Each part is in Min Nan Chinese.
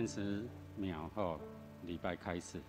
30秒後，禮拜開始。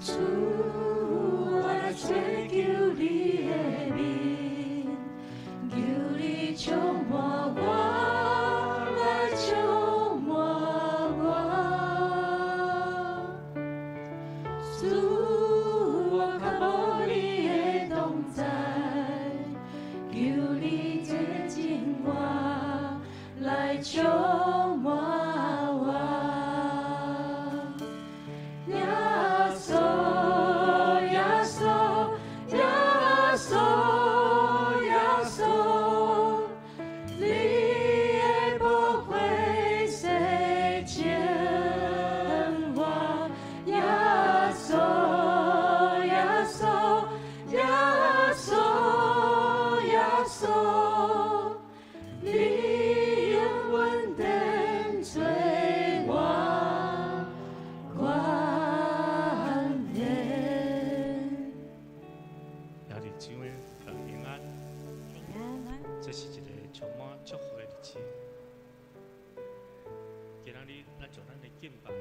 主，我來追求你的面，求你充滿我，來充滿我。主，我渴慕你的同在，求你接近我，來充滿我。耶穌，耶穌，耶穌，耶穌，你的寶血洗淨我。耶穌，耶穌，耶穌，耶穌，你用恩典做我冠冕。兄弟姊妹平安，平安。這是一个充滿祝福的日子。今仔日咱將咱的敬拜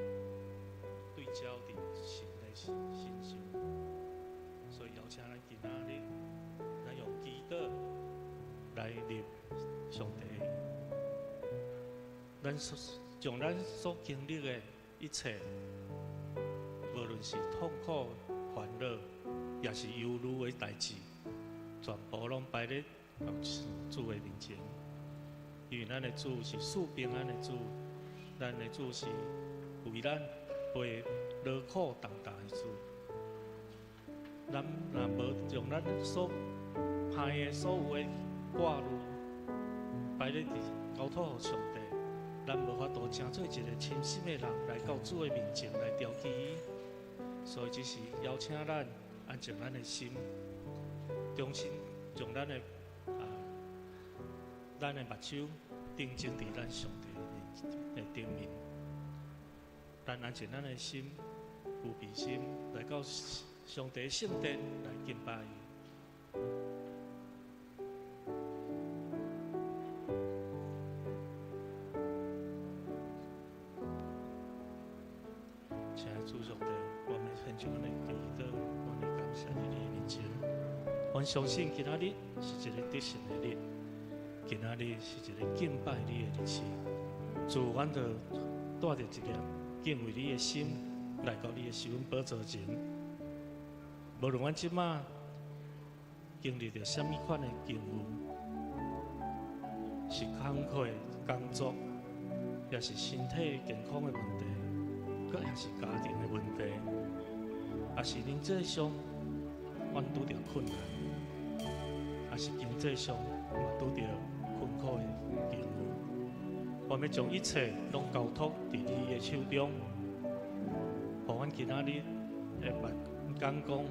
對焦佇神的身上，所以邀請咱今仔日，咱用祈禱來入上帝。咱所將咱所經歷的一切，無論是痛苦、煩惱，也是憂慮的代誌，全部攏擺咧主的面前。因為咱的主是賜平安的主，咱的主是為咱背勞苦擔擔的主。咱若無將咱所盼的所有的掛慮擺咧佇交託予上帝，咱無法度成做一個清心的人來到主的面前來調起伊。所以，這是邀請咱安靜咱的心，重新將咱的目睭定睛佇咱上帝的頂面。咱安靜咱的心，預備心來到上帝聖殿來敬拜伊。親愛的主上帝，我們獻上阮的祈禱，阮的感謝佇你的面前。阮相信今仔日是一个得勝的日，今仔日是一个敬拜你的日子。主，阮就帶著一個敬畏你的心來到你的施恩寶座前。無論阮這馬經歷著啥物款的境遇，是工課、工作，抑是身體健康的問題，閣抑是家庭的問題，抑是人際上阮拄著困難，抑是經濟上嘛拄著困苦的境遇，我欲將一切攏交託佇你的手中，予阮今仔日的目眼光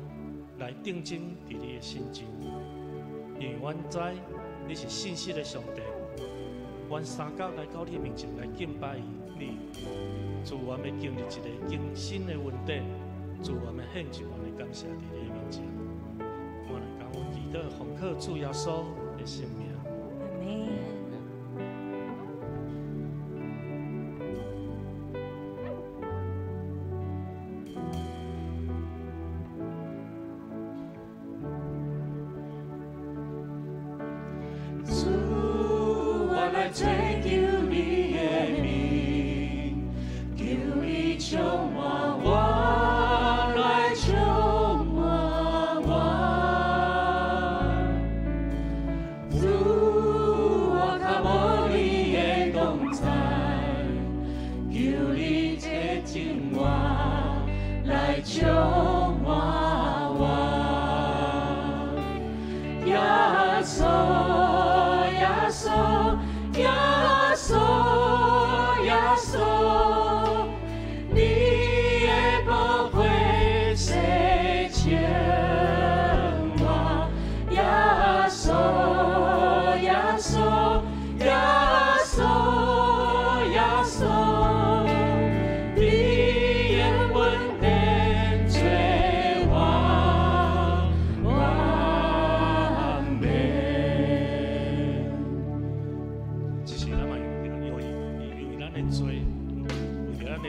來定睛佇你的身上，因為阮知你是信實的上帝，阮三工來到你面前來敬拜你，主，阮欲經歷一个更新的恩典，主，阮欲獻上阮的感謝佇你的面前。我來感恩祈禱，奉靠主耶穌的聖名。阿們。主，我來追求你的面，求你充滿我，來充滿我。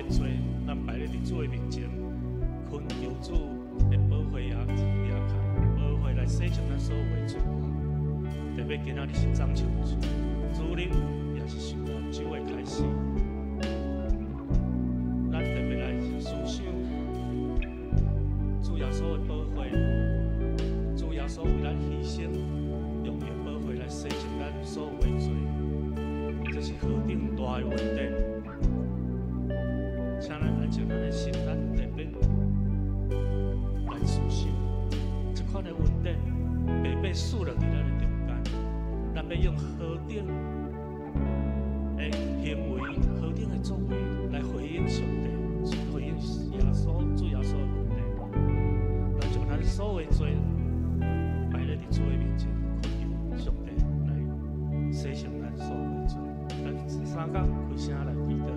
罪，咱擺咧佇主的面前，懇求主的寶血也也看，寶血來洗淨咱所有的罪過。特別今仔日是中秋主日，也是受難週的開始。咱特別來思想主耶穌的寶血，主耶穌為咱犧牲，用伊的寶血來洗淨咱所有的罪，這是何等大的恩典！請咱安靜咱的心，咱特別來思想這款的恩典，白白賜落佇咱的中間，咱欲用何等的行為、何等的作為來回應上帝，回應耶穌、主耶穌的恩典。咱將咱所有的罪擺咧佇主的面前，懇求上帝來洗淨咱所有的罪。咱三工開聲來祈禱。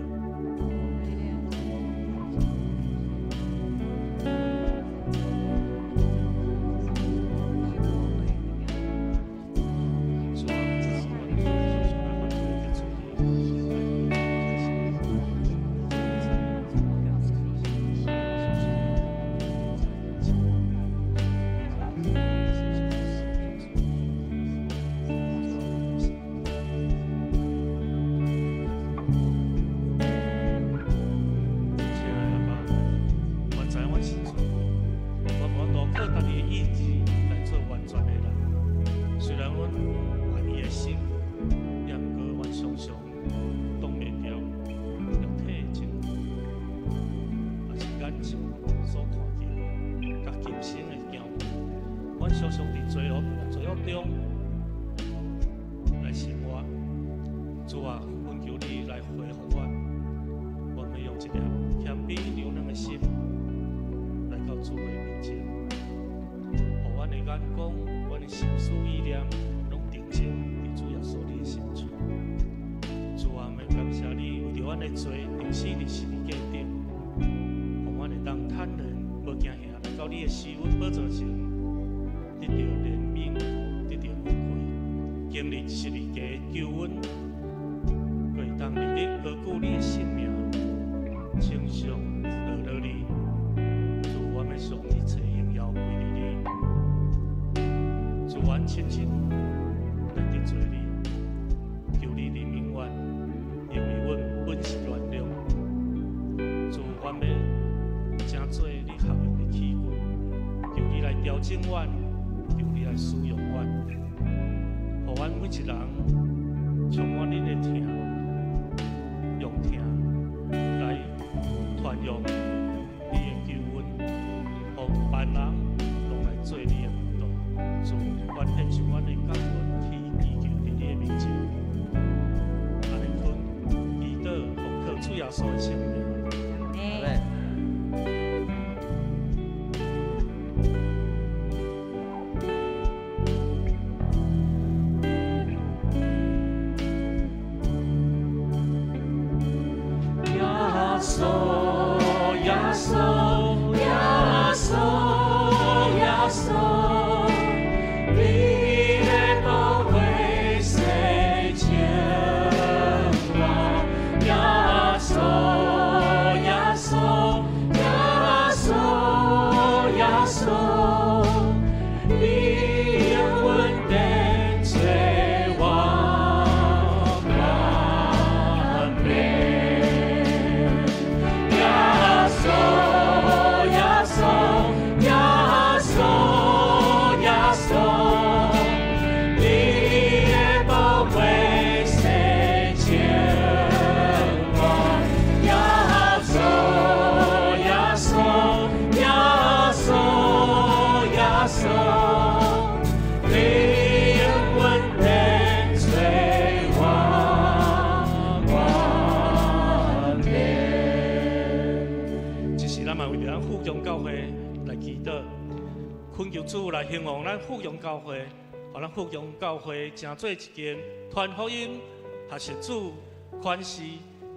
主來興旺咱富強教會，予咱富強教會成做一間傳福音、學習主、寬恕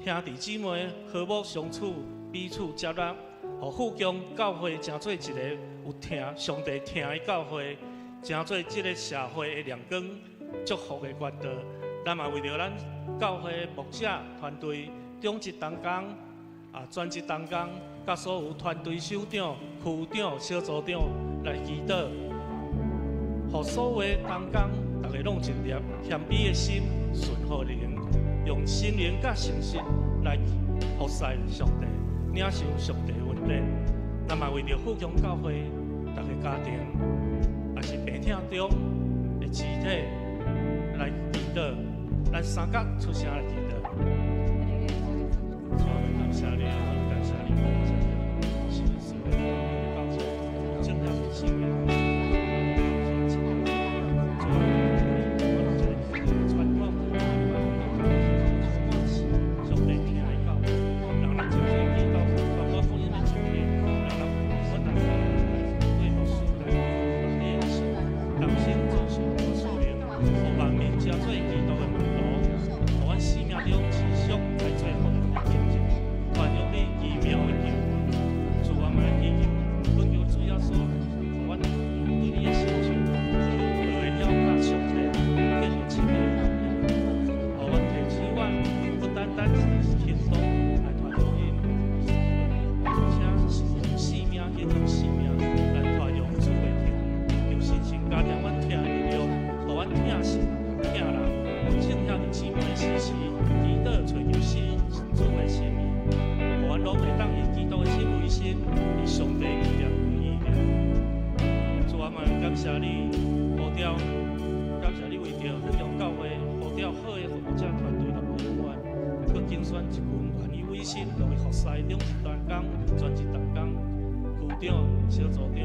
兄弟姊妹和睦相處、彼此接納，予富強教會成做一個有疼上帝疼的教會，成做這個社會的亮光、祝福的管道。咱嘛為著咱教會牧者團隊長執同工，專職同工，佮所有團隊首長、區長、小組長來祈禱，予所有的同工，逐家攏有一粒謙卑的心、順服的靈，用心靈佮誠實來服侍上帝，領受上帝恩典。咱嘛為著富強教會，逐个家庭，也是病痛中的肢體來祈禱，咱三角出聲來祈禱。主啊，感謝你，感謝你，感謝你，是是，感謝正向的生命。主啊，我傳講，上帝聽會到，讓咱真正祈禱，傳播福音的主題，讓咱我大家對牧師來你的心，同心做事做使命，予萬民成做基督的門徒，予阮生命中持續來做福音的見證，傳揚你奇妙的救恩。主啊，我來祈求，懇求主耶穌，予阮對你的心情，會曉較詳細，更有親密的感覺。予阮提醒阮，不單單是行動來傳福音，而且是用生命，去用生命來傳揚主的疼。求聖神加添阮疼的力量，予阮疼神、疼人，正曉佇姊妹時時祈禱，揣求神主的心意，予阮攏會當以基督的心為心，以上帝意念為意念。主啊，嘛感謝你呼召，感謝你為著富強教會呼召好的服務者團隊來培養阮，閣揀選一群願意委身落去服侍長職同工、專職同工、區長、小組長，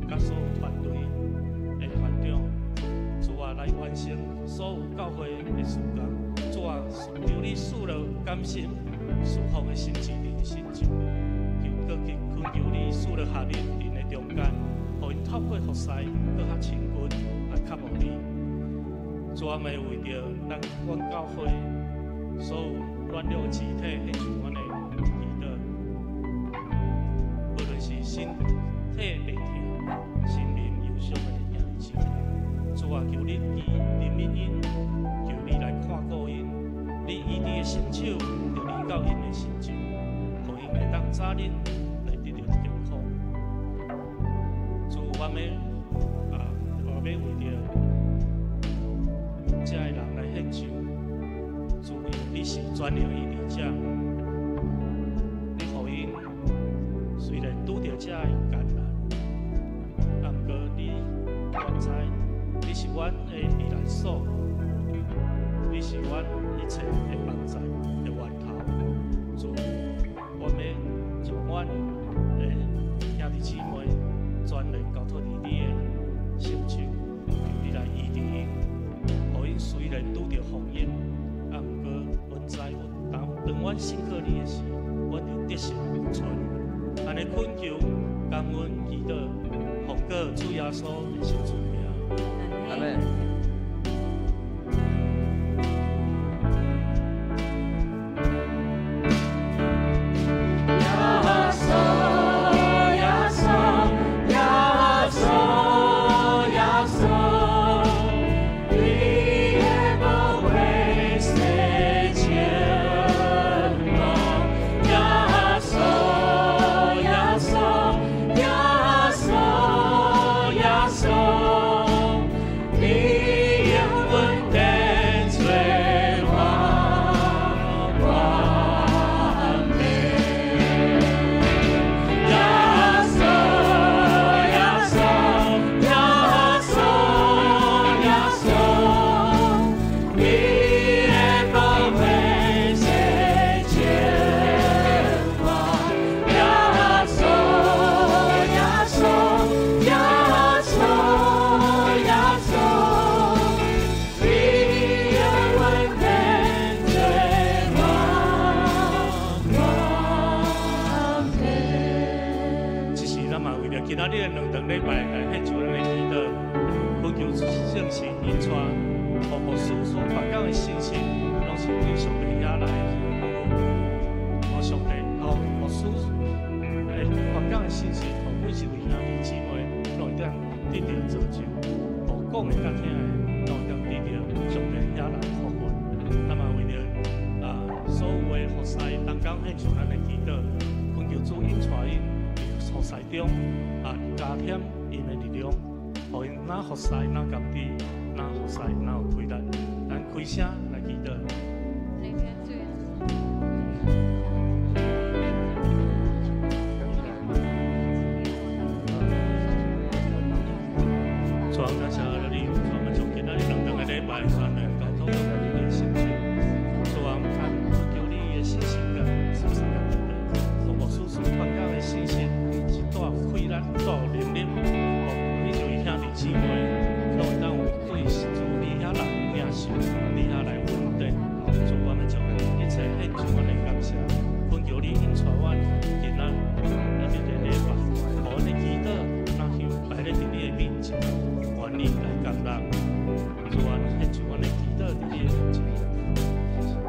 佮所有團隊的團長，主啊，來完成所有教會的事工。主啊，求你賜予甘心侍奉的心志佇身上，求閣去懇求你賜予合一佇𪜶的中間，予𪜶透過服侍，閣較親近，來靠慕你。主啊，嘛為著咱阮教會所有軟弱的肢體，獻上阮的祈禱。無論是身體病痛、心靈憂傷的兄弟姊妹，主啊，求你醫憐憫𪜶，求你來看顧𪜶，你醫治的聖手就臨到𪜶的身上，予𪜶會當早日來得著健康。主，我欲啊，我欲為著這个人來獻上，主，因為你是全能醫治者，你予𪜶雖然拄著這个艱難，啊，毋過你原知你是阮的避難所，你是阮一切的幫助的源頭。主，我欲將阮的兄弟姊妹全然交託佇你的聖手，求你來醫治𪜶，予𪜶雖然拄著風湧，啊，毋過阮知阮當當阮信靠你的時，阮就得勝有存。按呢懇求、感恩、祈禱，奉告主耶穌的聖主名。阿門。耶穌，耶穌，耶穌，耶穌，你的寶血洗淨我。耶穌，耶穌，耶穌，耶穌，你永遠得做我完美。耶穌，耶穌，耶穌，耶穌，你的寶血洗淨我。耶穌，耶穌，耶穌，耶穌，你永遠得做我完美。這是咱嘛為著今仔日的兩頓禮拜來獻上咱的祈禱，懇求聖神引帶，予牧師所傳講的信息，攏是對上帝遐來的服務。予上帝，予牧師的傳講的信息，予每一位兄弟姊妹攏會當得著造就，予講的佮聽的，攏會當得著上帝遐來的福分。咱嘛為著所有的服侍同工工獻上咱的祈禱，懇求主引帶𪜶佇服侍中啊，加添𪜶的力量，予𪜶若服侍若甘甜，若服侍若有氣力。咱開聲來祈禱。主啊，感謝你，主啊，將今仔日兩頓的禮拜全然交託到你的聖手。主啊，咱懇求你的信心佮信心佮能力，讓牧師所傳講的信息是帶有氣力、帶有能力，予你就兄弟姊妹，攏會當有對主你遐來領受，你遐來穩定。主，我們將一切獻上阮的感謝，懇求你引帶阮今仔咱這個禮拜，予阮的祈禱若向擺咧佇你的面前，願你來感恩。主啊，獻上阮的祈禱佇你的面前，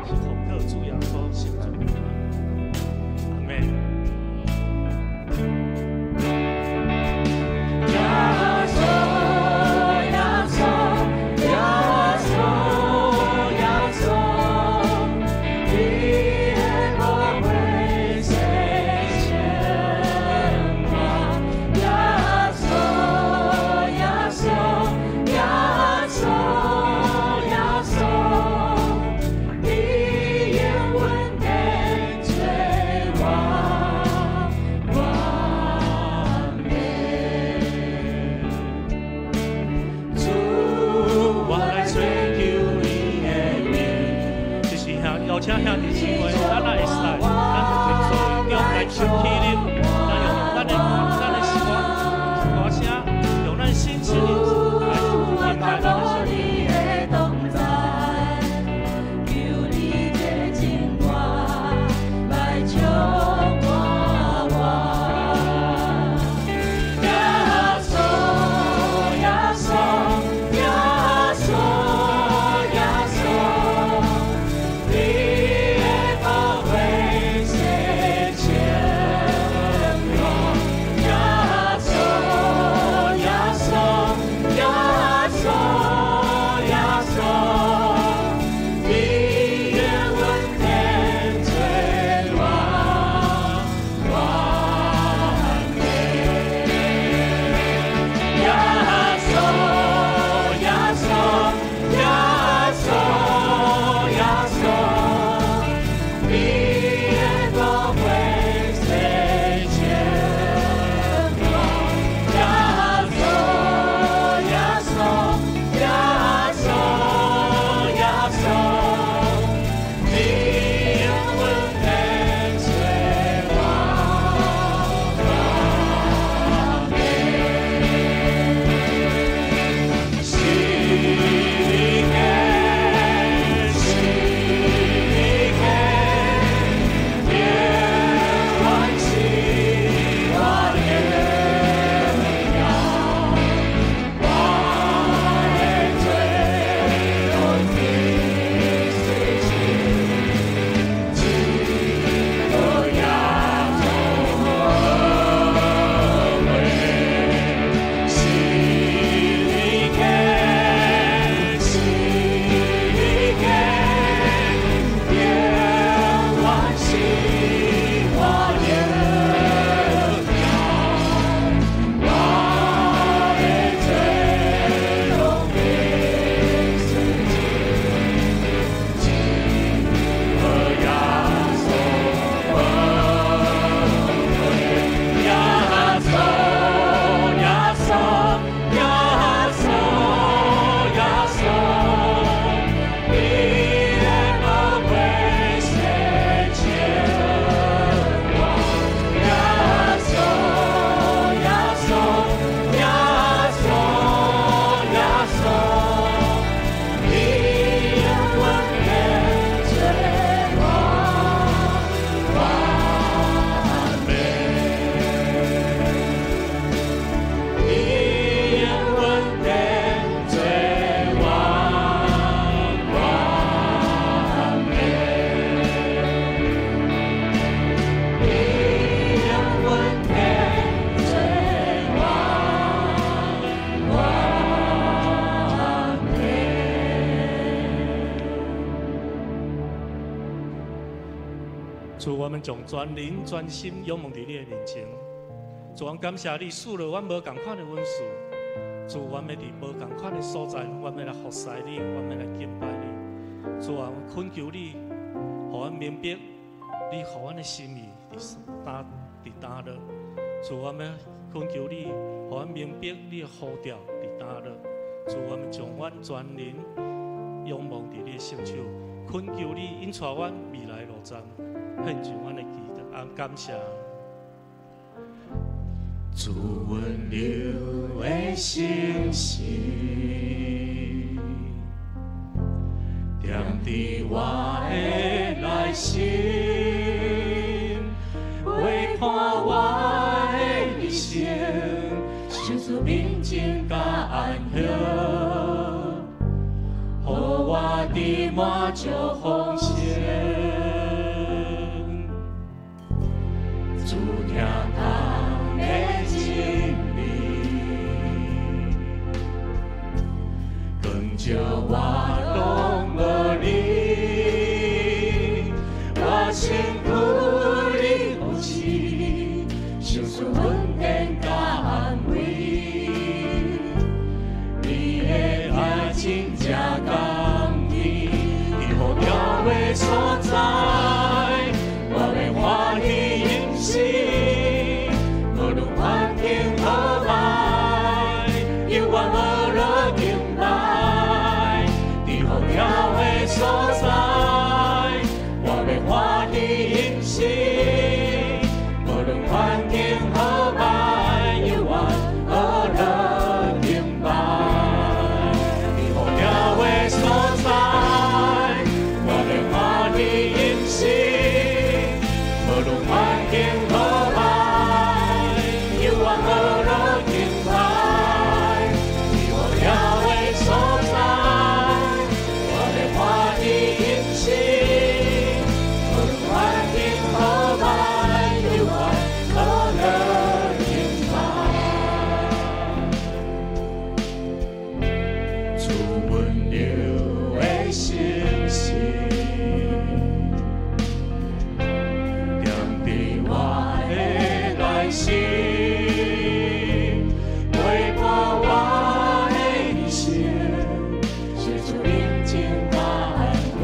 是奉靠主耶穌聖主名。阿們。耶穌，耶穌，耶穌，耶穌，你的寶血洗淨我。耶穌，耶穌，耶穌，耶穌，你永遠的做我完美。主，我來追求你的面。這是兄邀請兄弟姊妹，咱若會使，咱就佇座位中來唱起來，咱用咱的歌歌聲，用咱的心情來敬拜咱的上帝。你的同在，求你潔淨我，來充滿我。耶穌，耶穌，耶穌，耶穌，你的主，我們將全靈全心仰望佇你的面前。主，阮感謝你賜予阮無仝款的恩賜。主，阮欲佇無仝款的所在，阮欲來服侍你，阮欲來敬拜你。主啊，阮懇求你，予阮明白你予阮的心意佇佗佇佗落。主，阮欲懇求你，予阮明白你的呼召佇佗落。主，阮欲將阮全靈仰望佇你的聖手，懇求你引帶阮未來路程，獻上阮的祈禱，感謝。主溫柔的信實，踮佇我的內心，陪伴我的一生，想出寧靜佮安息，予我佇滿足豐盛。主聽堂的真理，光照我攏無離，我身軀你扶持，想出恩典佮安慰，你的愛真正甘甜，佇雨條的所在，我欲歡喜飲食，無論環境好歹，猶原呵樂敬拜。佇雨條的所在，我欲歡喜飲食，無論環境好歹，猶原呵樂敬拜。佇雨條的所在，我欲歡喜飲食，無論環境好歹，猶原呵樂敬拜。佇雨條的所在，我欲歡喜飲食，無論環境好歹，猶原呵樂敬拜。主溫柔的信實，踮佇我的內心，陪伴我的一生，想出寧靜佮安息，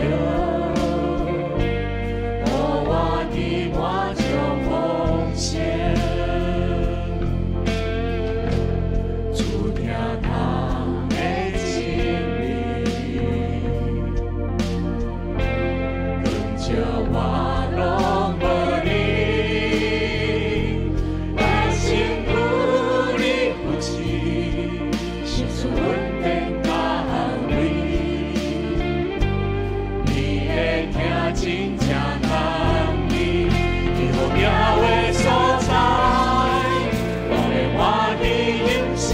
予我佇滿足豐盛。主聽堂的真理，光照我攏無離，我身軀你扶持，想出恩典佮安慰，你的疼真正甘甜，佇雨條的所在，我欲歡喜飲食，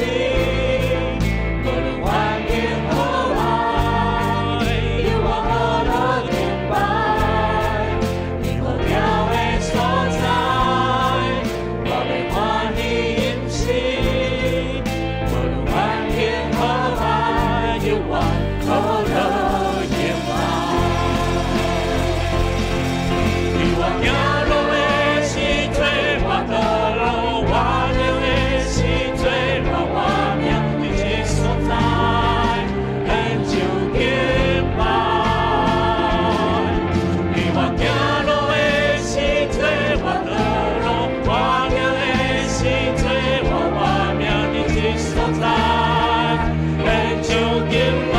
無論環境好歹，猶原呵樂敬拜。佇雨條的所在，我欲歡喜飲食，無論環境好歹，猶原呵樂敬拜。佇我行路的時陣，我的路，我行的時陣，我命佇這所在，獻上敬拜。佇我行路的時陣，我的路，我行的時陣，我命佇這所在，獻上敬拜。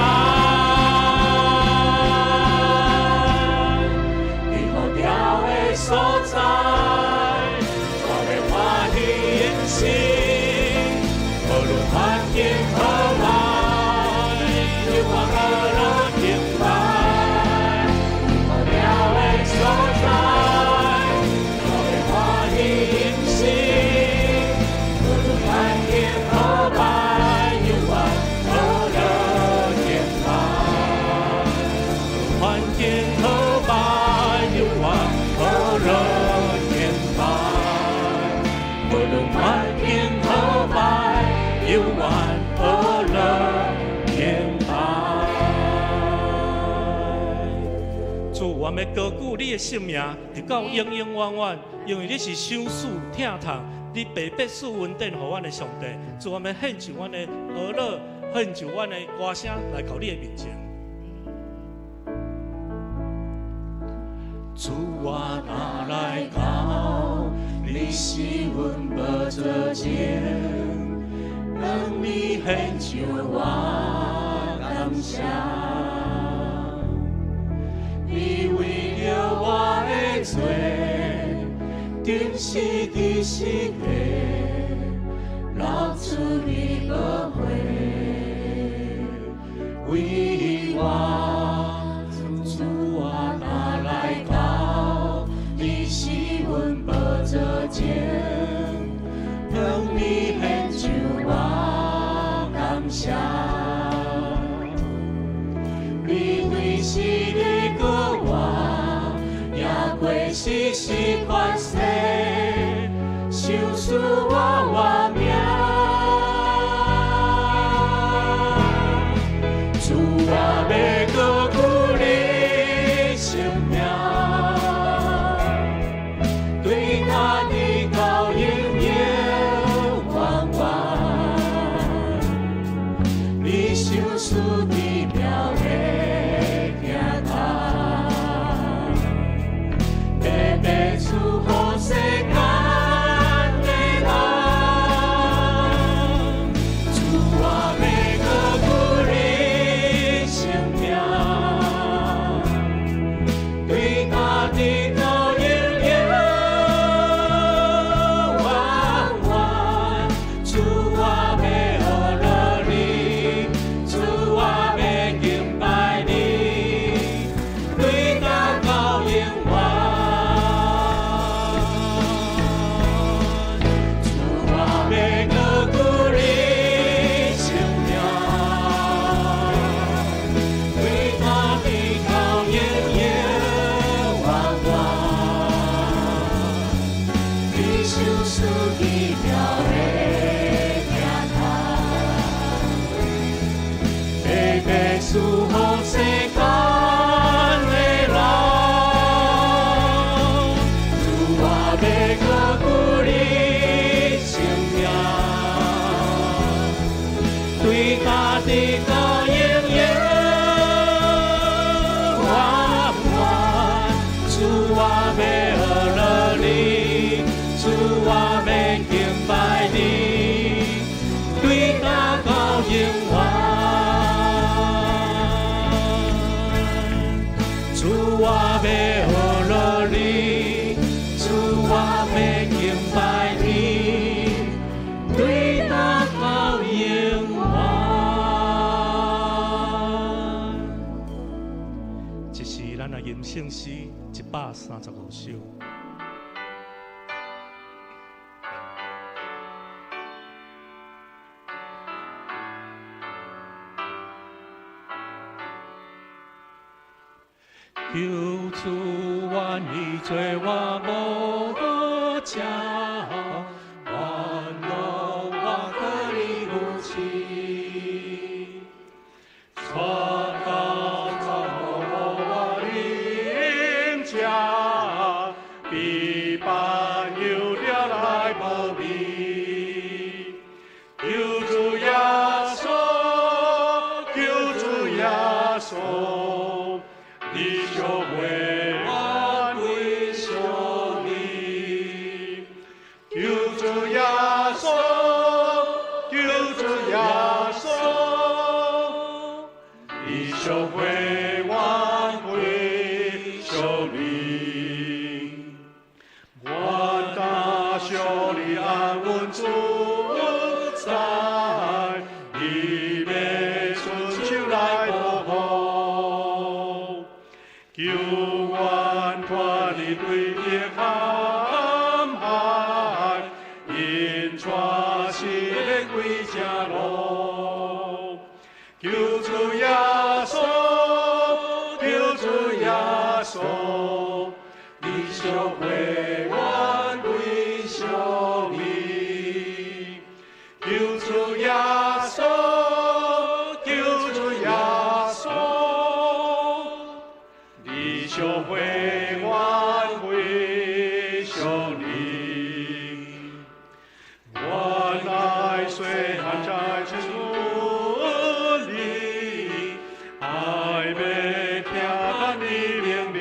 我們高舉你的聖名，直到永永遠遠，因為你是賞賜疼痛，你白白賜恩典予阮的上帝。主，我們獻上阮的呵咾，獻上阮的歌聲來到你的面前。主啊，若來到，你是阮寶座前，當你獻上我感謝。你為著我的罪，釘死佇十架，流出你寶血，為我。主啊，若來到，你是阮寶座前，當你獻上我感謝。你為死你過活，也過死是權勢，賞賜我活命。主啊，欲高舉你聖名，對家己到永永遠遠，你賞賜奇妙的疼痛，白白賜予世間的人。主啊，欲高舉你聖名，對家己到永永遠遠。主啊，欲呵咾你，主啊，欲敬拜你，對家到永遠。主啊，欲高舉你聖名，對家己到永永遠遠。你賞賜奇妙的疼痛，白白賜予世間的人。主啊，欲高舉你聖名，對家己到永永遠遠。主啊，欲呵咾你，主啊，欲敬拜你，對家到永遠。主啊，欲呵咾你，主啊，欲敬拜你，對家到永遠。這是咱的吟聖詩135首。求主願意做我無食，願落我可你扶持，帶到草我飲食，比朋友了來無味。求主耶穌，求主耶穌，你相會我歸屬你。求主耶穌，求主耶穌，你相會我歸屬你。我大小你安穩住在，你欲伸手來保護，求阮脫離對敵陷害，引帶死的歸正路。求主耶穌，求主耶穌，你相會我歸屬你。求主耶穌，求主耶穌，你相小会愿归向你，愿爱细汉在主里，爱欲听你命令，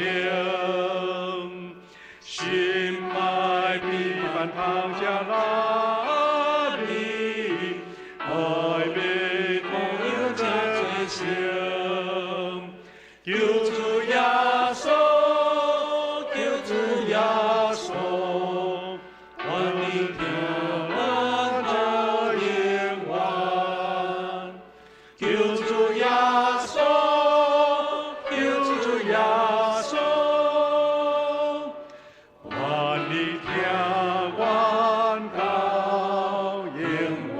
心爱彼饭通食哪里，爱欲同样这做成，求主耶稣，求主耶稣，愿你听阮这永远。求主耶稣，求主耶稣，愿你听阮到永远。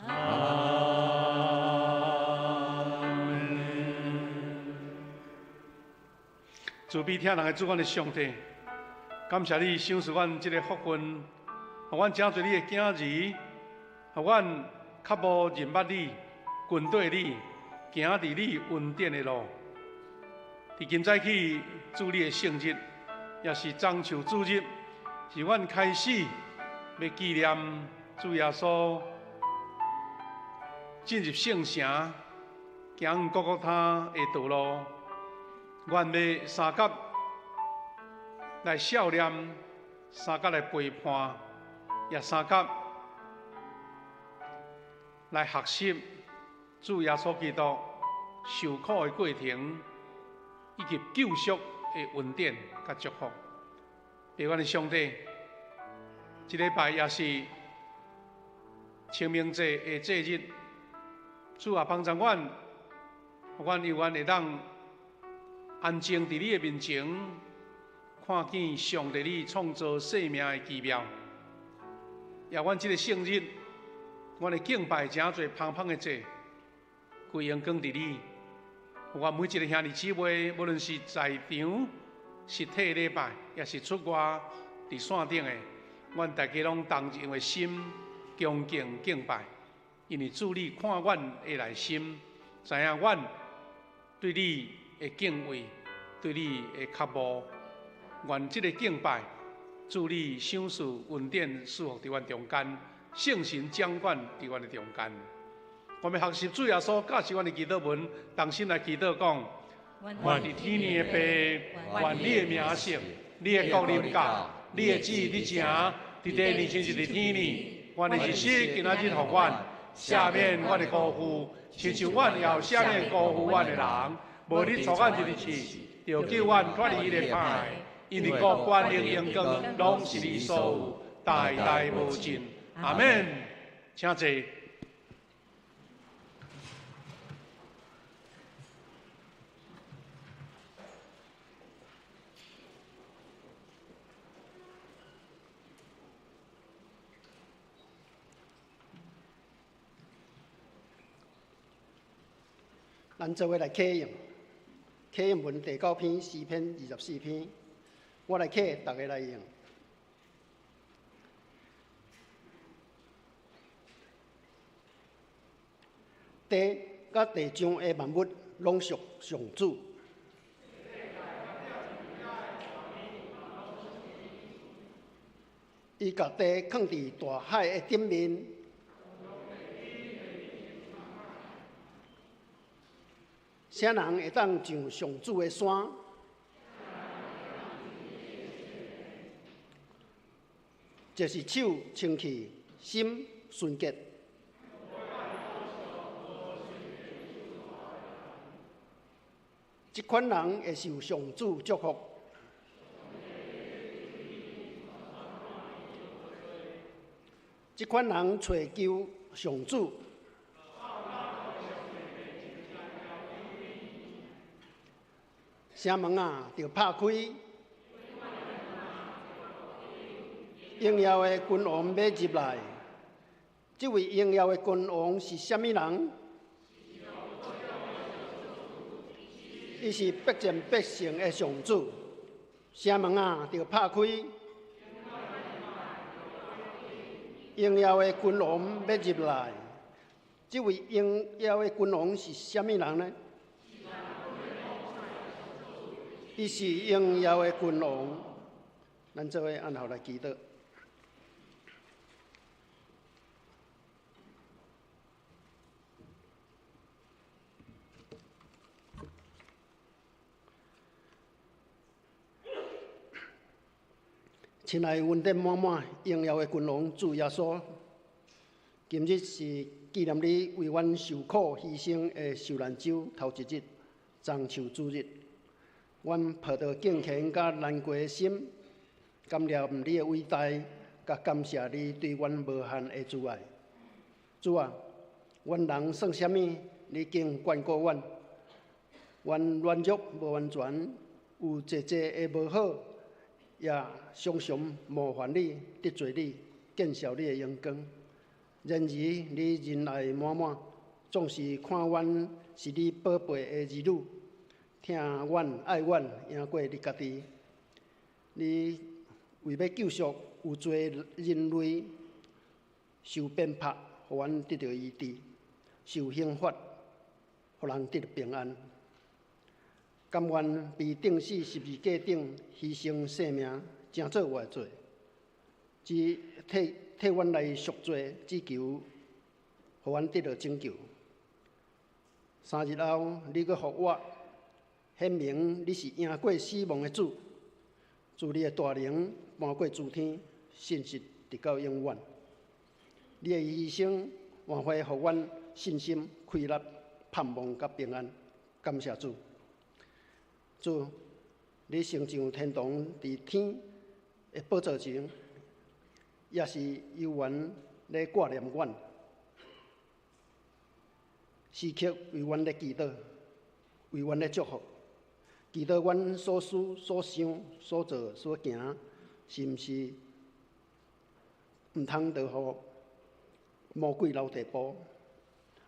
阿门。慈悲疼人的主，阮的上帝，感谢你赏赐阮这个福分，予阮成做你的囝儿，予阮较无认捌你，跟缀你，行伫你恩典的路。伫今早起主你的圣日，也是中秋主日，是阮开始欲纪念主耶稣进入圣城，行各各他的道路。阮欲相佮来孝念，相佮来陪伴，也相佮来学习主耶稣基督受苦的过程，以及救赎的恩典佮祝福。父阮的上帝，这礼拜也是清明节的节日，主啊，帮助阮，阮犹原会当安静伫你的面前，看见上帝你创造生命的奇妙。也阮这个圣日，阮会敬拜诚济芳芳的祭，归荣光伫你。阮每一个兄弟姊妹，无论是在场实体礼拜，也是出外伫线顶的，阮大家拢同一个心，恭敬敬拜。因为主你看阮的内心，知影阮对你的敬畏，对你的渴慕。愿这个敬拜，主你赏赐恩典赐福伫阮中间，圣神掌管伫阮的中间。我们学习主耶稣教示阮的祈祷文，同心来祈祷讲：愿伫天的父，愿你的名圣，你的国临到，你的旨意伫成，伫地呢亲像伫天呢。愿的日食今仔日予阮，赦免阮的辜负，亲像阮也有赦免辜负阮的人。无你带阮入去试，著救阮脱离彼个歹。因为国权力荣光，拢是你所有，代代无尽。阿们。请坐。咱做伙来启用，启用文第九篇诗篇24篇，我来启，逐家来用。地佮地上的万物拢属上主。伊共地囥伫大海的顶面。啥人会当上上主的山？就是手清气，心纯洁。这款人会受上主祝福。这款人揣求上主。城门仔著拍开，荣耀的君王欲入来。这位荣耀的君王是啥物人？伊是必战必胜的上主。城门仔著拍开，荣耀的君王欲入来。这位荣耀的君王是啥物人呢？伊是榮耀的君王。咱做伙按頭來祈禱。親愛恩典滿滿、榮耀的君王主耶穌，今日是紀念你為阮受苦犧牲的受難週頭一日，棕樹主日。阮抱著敬虔佮難過的心，感念你的偉大，佮感謝你對阮無限的慈愛。主啊，阮人算啥物？你竟眷顧阮。阮軟弱無完全，有濟濟的無好，也常常冒犯你、得罪你、見笑你的榮光。然而，你仁愛滿滿，總是看阮是你寶貝的兒女，疼阮、愛阮，贏過你家己。你為欲救贖有罪人類，受鞭拍，予阮得著醫治；受刑罰，予人得著平安。甘願被釘死十字架頂犧牲性命，成做活祭，只替阮來贖罪，只求予阮得著拯救。3日後，你閣復活，顯明你是贏過死亡的主。主你的大能搬過諸天，信實直到永遠。你的犧牲換回予阮信心、快樂、盼望佮平安。感謝主。主，你成就天堂佇天的寶座前，也是猶原咧掛念阮，時刻為阮咧祈禱，為阮咧祝福，祈禱阮所思所想所做所行，是毋是毋通著予魔鬼留地步，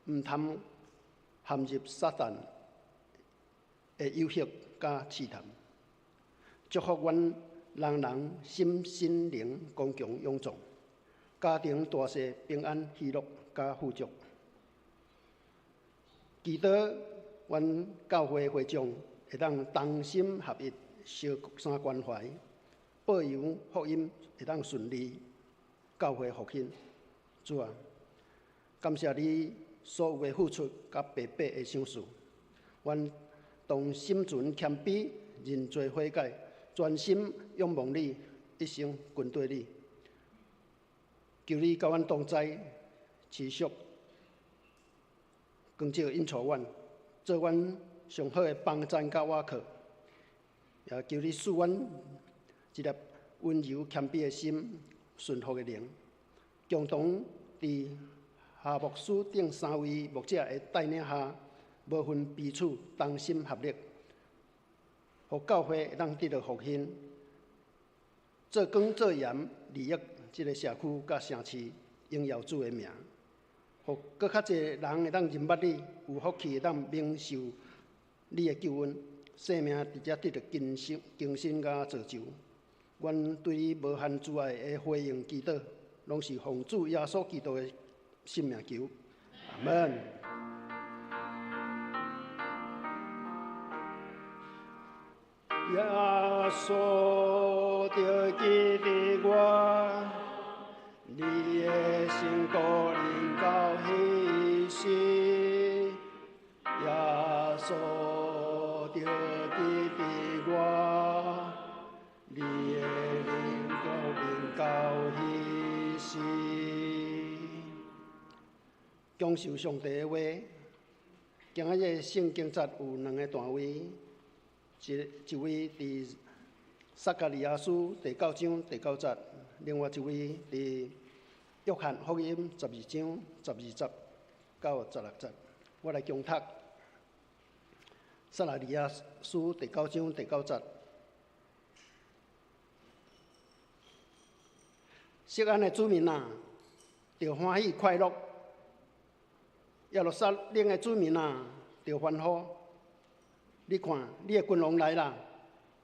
毋通陷入撒旦的誘惑佮試探。祝福阮人人心身靈剛強勇壯，家庭大細平安喜樂佮富足。祈禱阮教會會眾會當同心合一，相相關懷，報揚福音會當順利，教會復興。主啊，感謝你所有的付出佮白白的賞賜，阮當心存謙卑，認罪悔改，專心仰望你，一生跟隨你。求你佮阮同在，持續光照引導阮，做阮上好的幫贊佮倚靠。也求你賜阮一粒溫柔謙卑的心，順服的靈，共同佇夏牧師等三位牧者的帶領下，無分彼此，同心合力，予教會會當得著復興，做光做鹽，利益這个社區佮城市，榮耀主的名，予閣較濟人會當認捌你，有福氣會當蒙受你的救恩，生命佇遮得著更新、更新佮造就。阮對你無限慈愛的回應祈禱，攏是奉主耶穌基督的聖名求，阿門。耶穌著記得我，你的聖膏臨到彼時，耶穌著記得我，你的靈膏臨到彼時。享受上帝的話，今仔日聖經節有兩个段位。一位佇撒迦利亞書第九章第九節，另外一位佇約翰福音12章12節到16節。我來恭讀撒迦利亞書第九章第九節。錫安的子民啊，著歡喜快樂；耶路撒冷的子民啊，著歡呼。你看，你的君王來啦！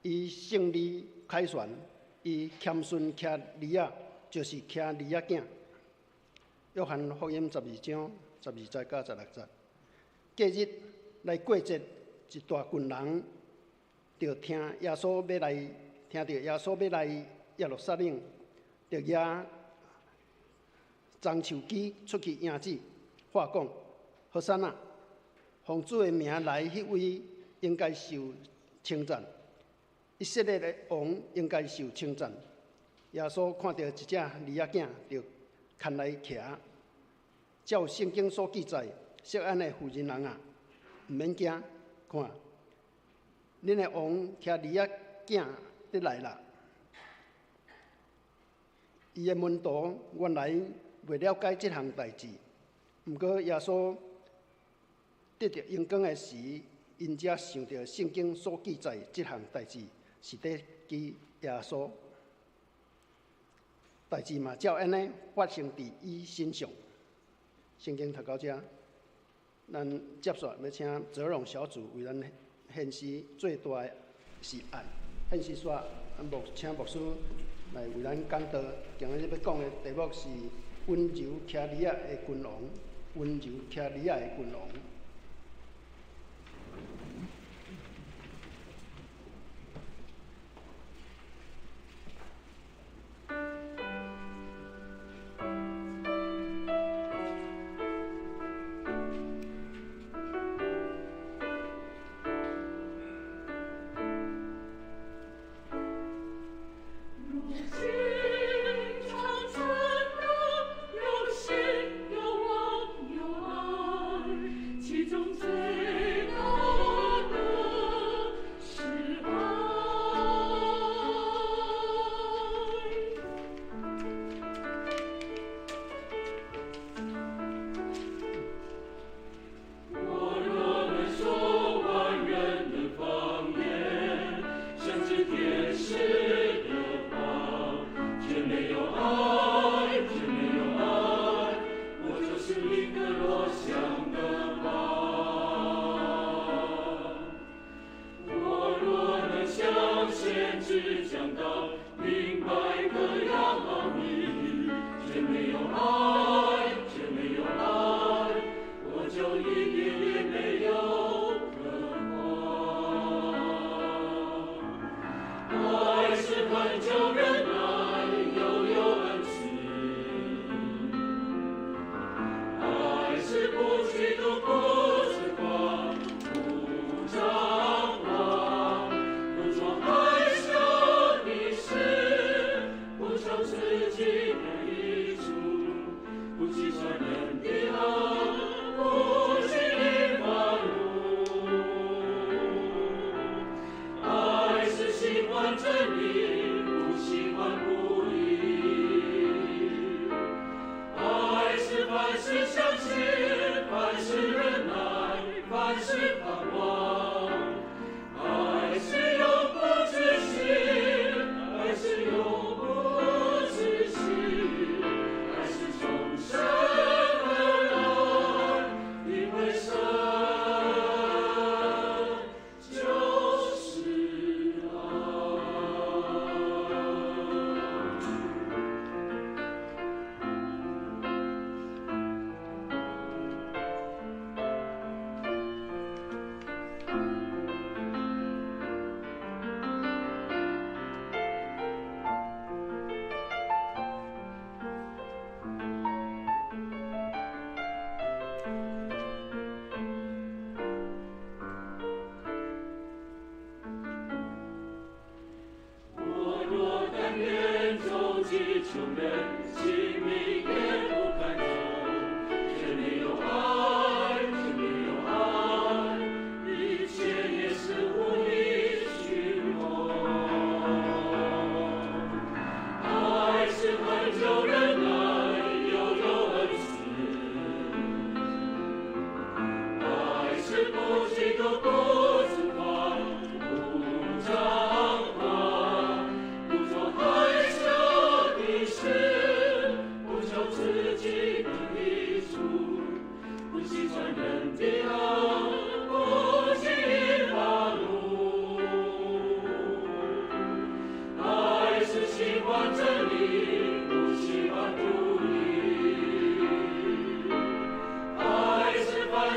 伊勝利凱旋，伊謙遜騎驢仔，就是騎驢仔囝。約翰福音12章12節到16節。隔日來過節，一大群人就聽耶穌欲來，聽著耶穌欲來耶路撒冷，就舉棕樹枝出去迎接，喊講：和散那！奉主的名來彼位應該受稱讚，以色列的王應該受稱讚。耶穌看著一隻驢仔囝，就牽來騎。照聖經所記載，錫安的婦人人啊，毋免驚，看，恁的王騎驢仔囝佇來啦。伊的門徒原來袂了解這項代誌，毋過耶穌得著榮光的時，𪜶才想著聖經所記載這項代誌是佇記耶穌。代誌嘛照按呢發生佇伊身上。聖經讀到遮，咱接續欲請澤榮小組為咱獻詩，最大的是愛。獻詩煞，請牧師來為咱講道。今日欲講的題目是溫柔騎驢仔的君王，溫柔騎驢仔的君王。凡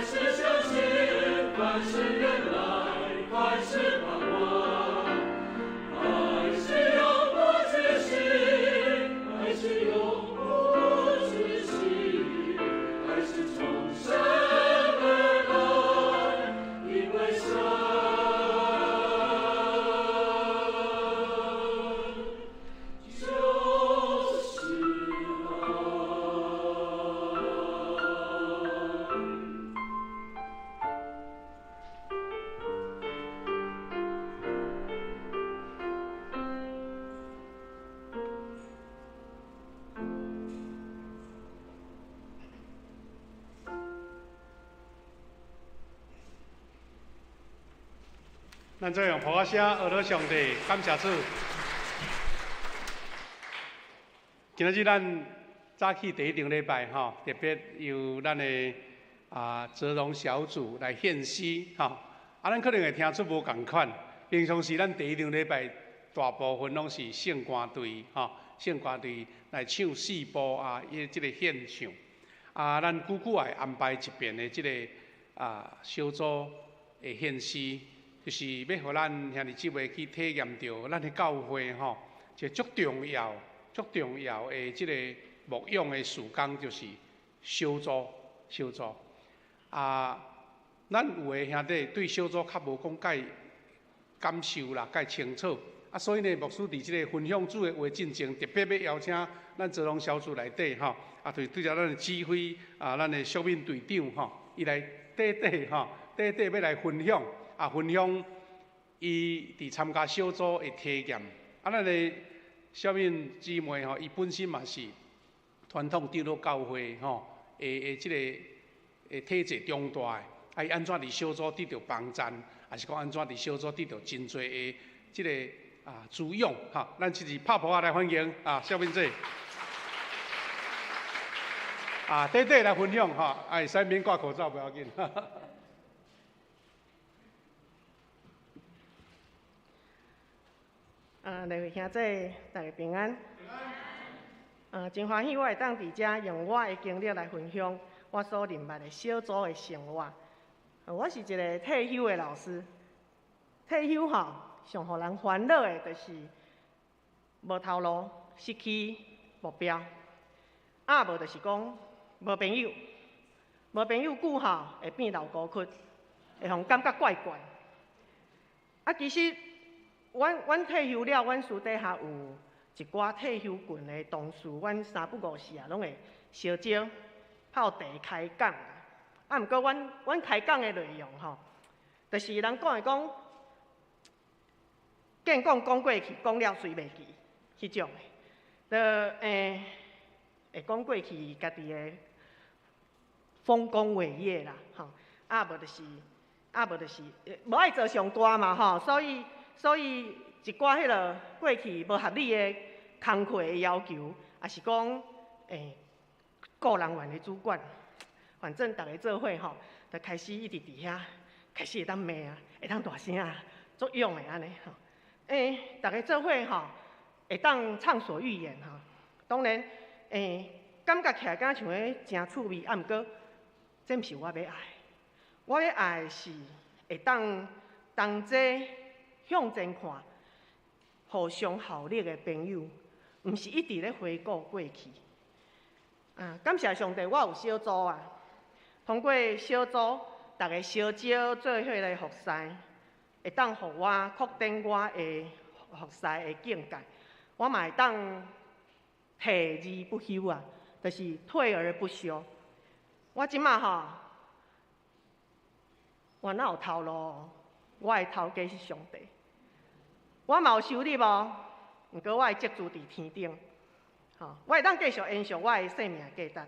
事相信，凡事忍耐，凡事盼望。咱再用噗仔聲，阿羅上帝，感謝主。今仔日咱早起第一場禮拜吼，特別由咱的澤榮小組來獻詩吼。啊，咱可能會聽出無仝款。平常時咱第一場禮拜大部分攏是聖歌隊吼，聖歌隊來唱四部啊，伊這個獻唱。啊，咱久久會安排一遍的這個小組的獻詩。就是欲予咱兄弟姊妹去體驗著咱的教會吼，一個足重要、足重要的這個牧養的事工，就是小組、小組。啊，咱有的兄弟對小組較無講介感受啦，介清楚。啊，所以呢，牧師佇這個分享主的話進前，特別欲邀請咱澤榮小組內底吼，啊，對對著咱的指揮啊，咱的淑敏隊長吼，伊來短短吼，短短欲來分享。啊，分享伊佇參加小組的體驗。啊，咱的小敏姊妹吼，伊本身嘛是傳統長老教會吼，的這個的體制長大的。啊，伊按怎佇小組得著幫贊，抑是講按怎佇小組得著真濟的這個滋養吼。咱齊齊拍噗仔來歡迎小敏姐。啊，短短來分享吼，啊，會使免掛口罩，無要緊。兩位兄弟，大家平安。真歡喜我會當佇遮用我的經歷來分享我所認捌的小組的生活。我是一個退休的老師，退休吼，上予人煩惱的就是無頭路，失去目標，啊無就是講無朋友，無朋友久吼會變老孤骨，會予感覺怪怪。啊，其實。阮退休了，阮私底下有一寡退休群的同事，阮三不五時啊，攏會相招泡茶開講。啊，毋過阮開講的內容吼，就是人講的講，見講講過去，講了隨袂記，彼種的，就會講過去家己的豐功偉業啦，吼，啊無就是無愛做上大嘛，吼，所以一寡彼个過去無合理的工課的要求，抑是講雇人員的主管，反正逐家做伙吼，就開始一直佇遐，開始會當罵啊，會當大聲啊，足勇的按呢吼。逐家做伙吼，會當暢所欲言吼。當然，感覺起來敢像咧誠趣味，啊，毋過這毋是我欲愛，我欲愛是會當同齊向前看，互相效力的朋友，毋是一直咧回顧過去。啊，感謝上帝，我有小組啊。通過小組，逐家相招做伙來服侍，會當予我擴展我的服侍的境界。我嘛會當退而不休啊，就是退而不休。我這馬吼，我哪有頭路？我的頭家是上帝。我嘛有收入無？毋過我的積資佇天頂，吼，我會當繼續延續我的生命價值。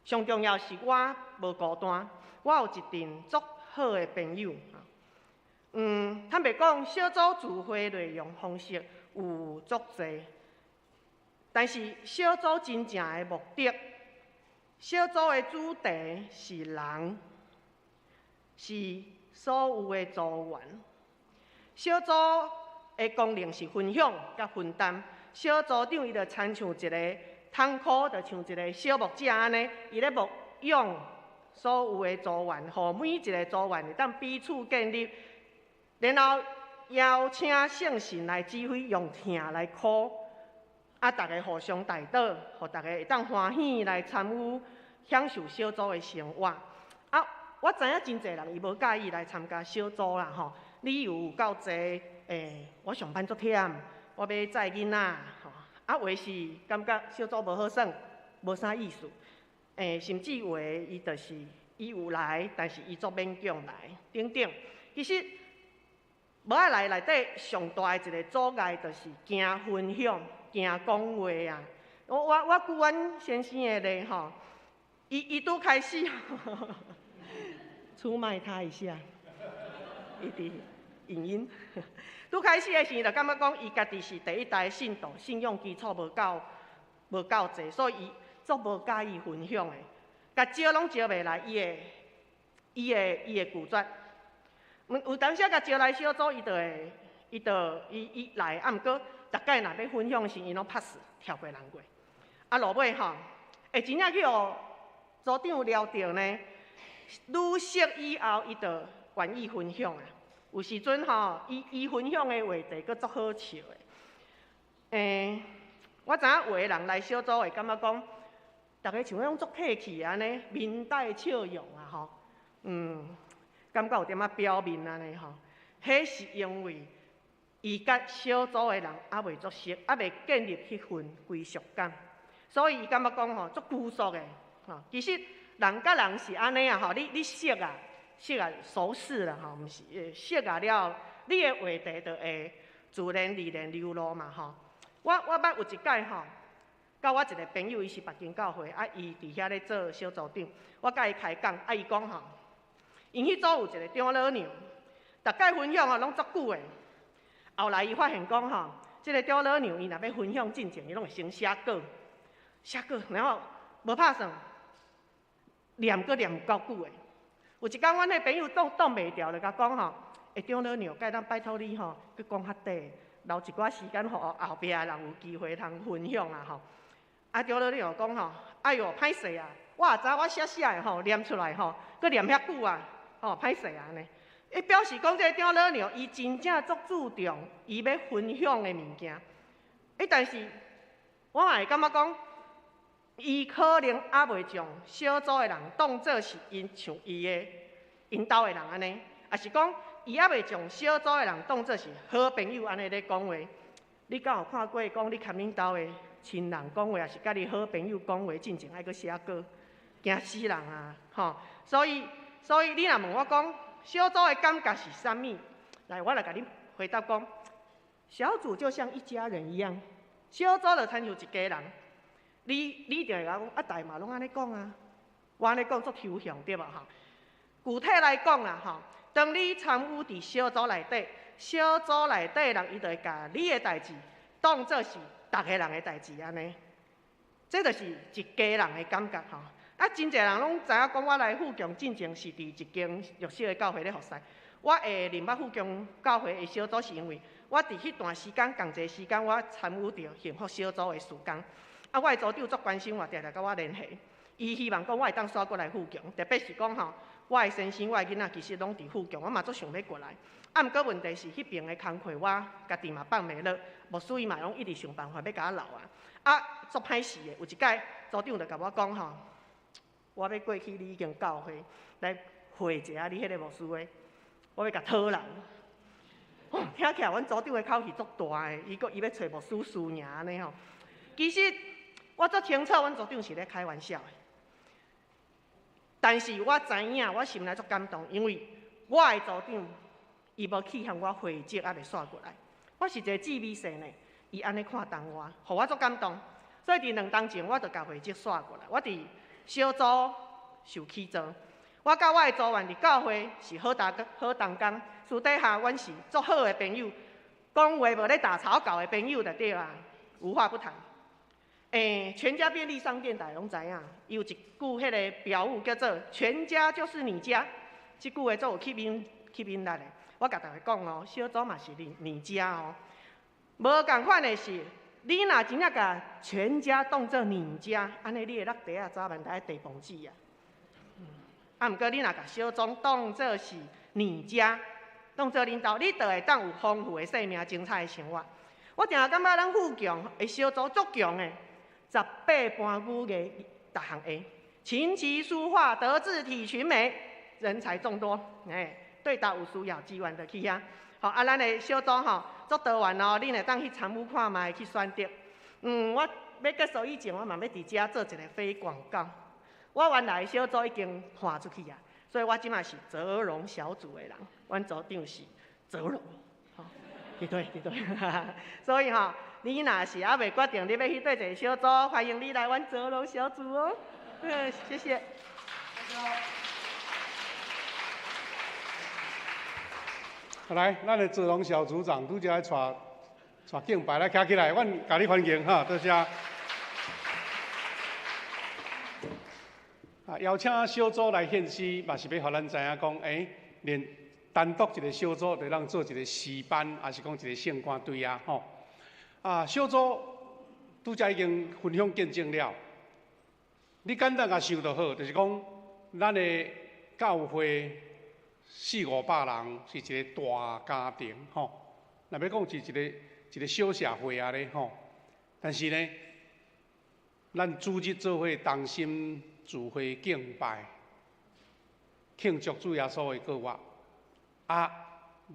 上重要是我無孤單，我有一陣足好的朋友。坦白講，小組聚會內容方式有足濟，但是小組真正的目的，小組的主題是人，是所有的組員。小組的功能是分享佮分擔。小組長伊就親像一個窗口，就像一個小牧者按呢，伊咧牧養所有的組員，予每一個組員會當彼此建立，然後邀請聖神來指揮，用疼來苦，啊，逐家互相代禱，予逐家會當歡喜來參與享受小組的生活。啊，我知影真濟人伊無佮意來參加小組啦，吼，理由有夠濟。我上班足忝，我欲載囡仔，吼，啊，有的是感覺小組無好耍，無啥意思。甚至有的伊就是伊有來，但是伊足勉強來，等等。其實無愛來內底上大的一個阻礙，就是驚分享、驚講話啊。我舉阮先生的例吼，伊拄開始出賣他一下，伊佇原因。拄開始的時就感覺講，伊家己是第一代信徒，信仰基礎無夠濟，所以伊足無佮意分享的，共招攏招袂來，伊會拒絕。有當時共招來小組，伊就會，伊就伊伊來，啊，毋過逐擺若欲分享時，伊攏 pass 跳過人過。啊，落尾吼，會真正去予組長撩著呢。愈熟以後，伊就願意分享啊。有時陣吼，伊分享的話題閣足好笑的。我知影有的人來小組會感覺講，逐个像彼種足客氣按呢，面帶笑容啊吼，感覺有點仔表面按呢吼。彼是因為伊佮小組的人猶未足熟，猶未建立彼份歸屬感，所以伊感覺講吼足拘束的吼。其實人佮人是按呢啊吼，你識啊，識啊熟識啦吼，毋是識啊了，你的話題就會自然而然流露嘛吼。我捌有一擺吼，佮我一個朋友，伊是別間教會，啊，伊佇遐咧做小組長，我佮伊開講，啊，伊講吼，𪜶彼組有一個長老娘，逐擺分享吼攏足久的。後來伊發現講吼，這個長老娘伊若欲分享進前，伊攏會先寫稿，寫稿，然後無拍算，念閣念夠久的。有一工，阮彼朋友擋擋袂牢，就共講吼，欸，長老娘，敢會當拜託你吼，閣講較短，留一寡時間予後壁的人有機會通分享啊吼。啊，長老娘講吼，哎喲，歹勢啊，我也知我寫寫的吼，念出來吼，閣念遐久啊，吼，歹勢啊按呢。伊表示講，這個長老娘伊真正足注重伊欲分享的物件。欸，但是我嘛會感覺講，伊可能猶未將小組的人當做是𪜶像伊的𪜶兜的人按呢，抑是講伊猶未將小組的人當做是好朋友按呢咧講話。你敢有看過講你共恁兜的親人講話，抑是佮你好朋友講話，進前愛閣寫稿，驚死人啊！吼，所以你若問我講，小組的感覺是啥物？來，我來共你回答講，小組就像一家人一樣，小組就親像一家人。你一定會共我講，啊，大嘛攏按呢講啊，我按呢講足抽象對無吼？具體來講啦吼，當你參與佇小組內底，小組內底人伊就會共你的代誌當做是逐个人的代誌按呢，這就是一家人的感覺吼。啊，真濟人攏知影講，我來富強進前是佇一間弱小的教會咧服侍。我會認捌富強教會的小組，是因為我佇彼段時間仝齊時間，我參與著幸福小組的事工。啊，我的組長足關心我，定定佮我聯繫。伊希望講我會當煞過來富強，特別是講吼，我的先生、我的囡仔其實攏佇富強，我嘛足想欲過來。啊，毋過問題是彼爿的工課我家己嘛放袂落，牧師伊嘛攏一直想辦法欲共我留啊。啊，足歹勢的，有一擺組長就共我講吼，我欲過去你彼間教會來會一下你彼个牧師的，我欲共討人。聽起來阮組長的口氣足大的，伊閣伊欲揣牧師輸贏按呢吼。其實我足清楚，阮組長是咧開玩笑的。但是我知影，我心內足感動，因為我的組長伊無去予我會籍猶未煞過來，我是一個姊妹姓的，伊按呢看重我，予我足感動。所以佇兩冬前，我就共會籍煞過來。我佇小組受起座，我佮我的組員佇教會是好同好同工，私底下阮是足好的朋友，講話無咧打草稿的朋友就對啊，無話不談。全家便利商店大家攏知影，伊有一句彼个標語叫做“全家就是你家”，這句話足有吸引力的。我共大家講哦，小組嘛是你家哦。無仝款的是，你若真正共全家當做你家，按呢你的落袋仔早晚得愛遞報紙啊。啊，毋過你若共小組當做是你家，當做恁兜，你就會當有豐富的生命、精彩的生活。我定定感覺咱富強的小組足強的，18般武藝，逐項會，琴棋書畫德智體群美，人才眾多。欸，對佗有需要資源就去遐。好，啊，咱的小組吼足多元哦，恁會當去參與看覓，去選擇。我欲結束以前，我嘛欲佇遮做一个非廣告。我原來的小組已經換出去啊，所以我這馬是澤榮小組的人，阮組長是澤榮，吼，對對對。所以吼，你若是猶未決定你欲去佗一个小組，歡迎你來阮澤榮小組哦。謝謝。來，咱的澤龍小組長拄才來帶帶敬拜來徛起來，阮共你歡迎哈，多謝。啊，邀請小組來獻詩，嘛是欲予咱知影講，連單獨一個小組就會當做一個詩班，抑是講一個聖歌隊啊，吼。啊，小組拄才已經分享見證了，你簡單共想就好，就是講咱的教會四五百人是一個大家庭，吼。若欲講是一個一個小社會啊咧，吼。但是呢，咱主日做伙同心聚會敬拜，慶祝主耶穌的復活。啊，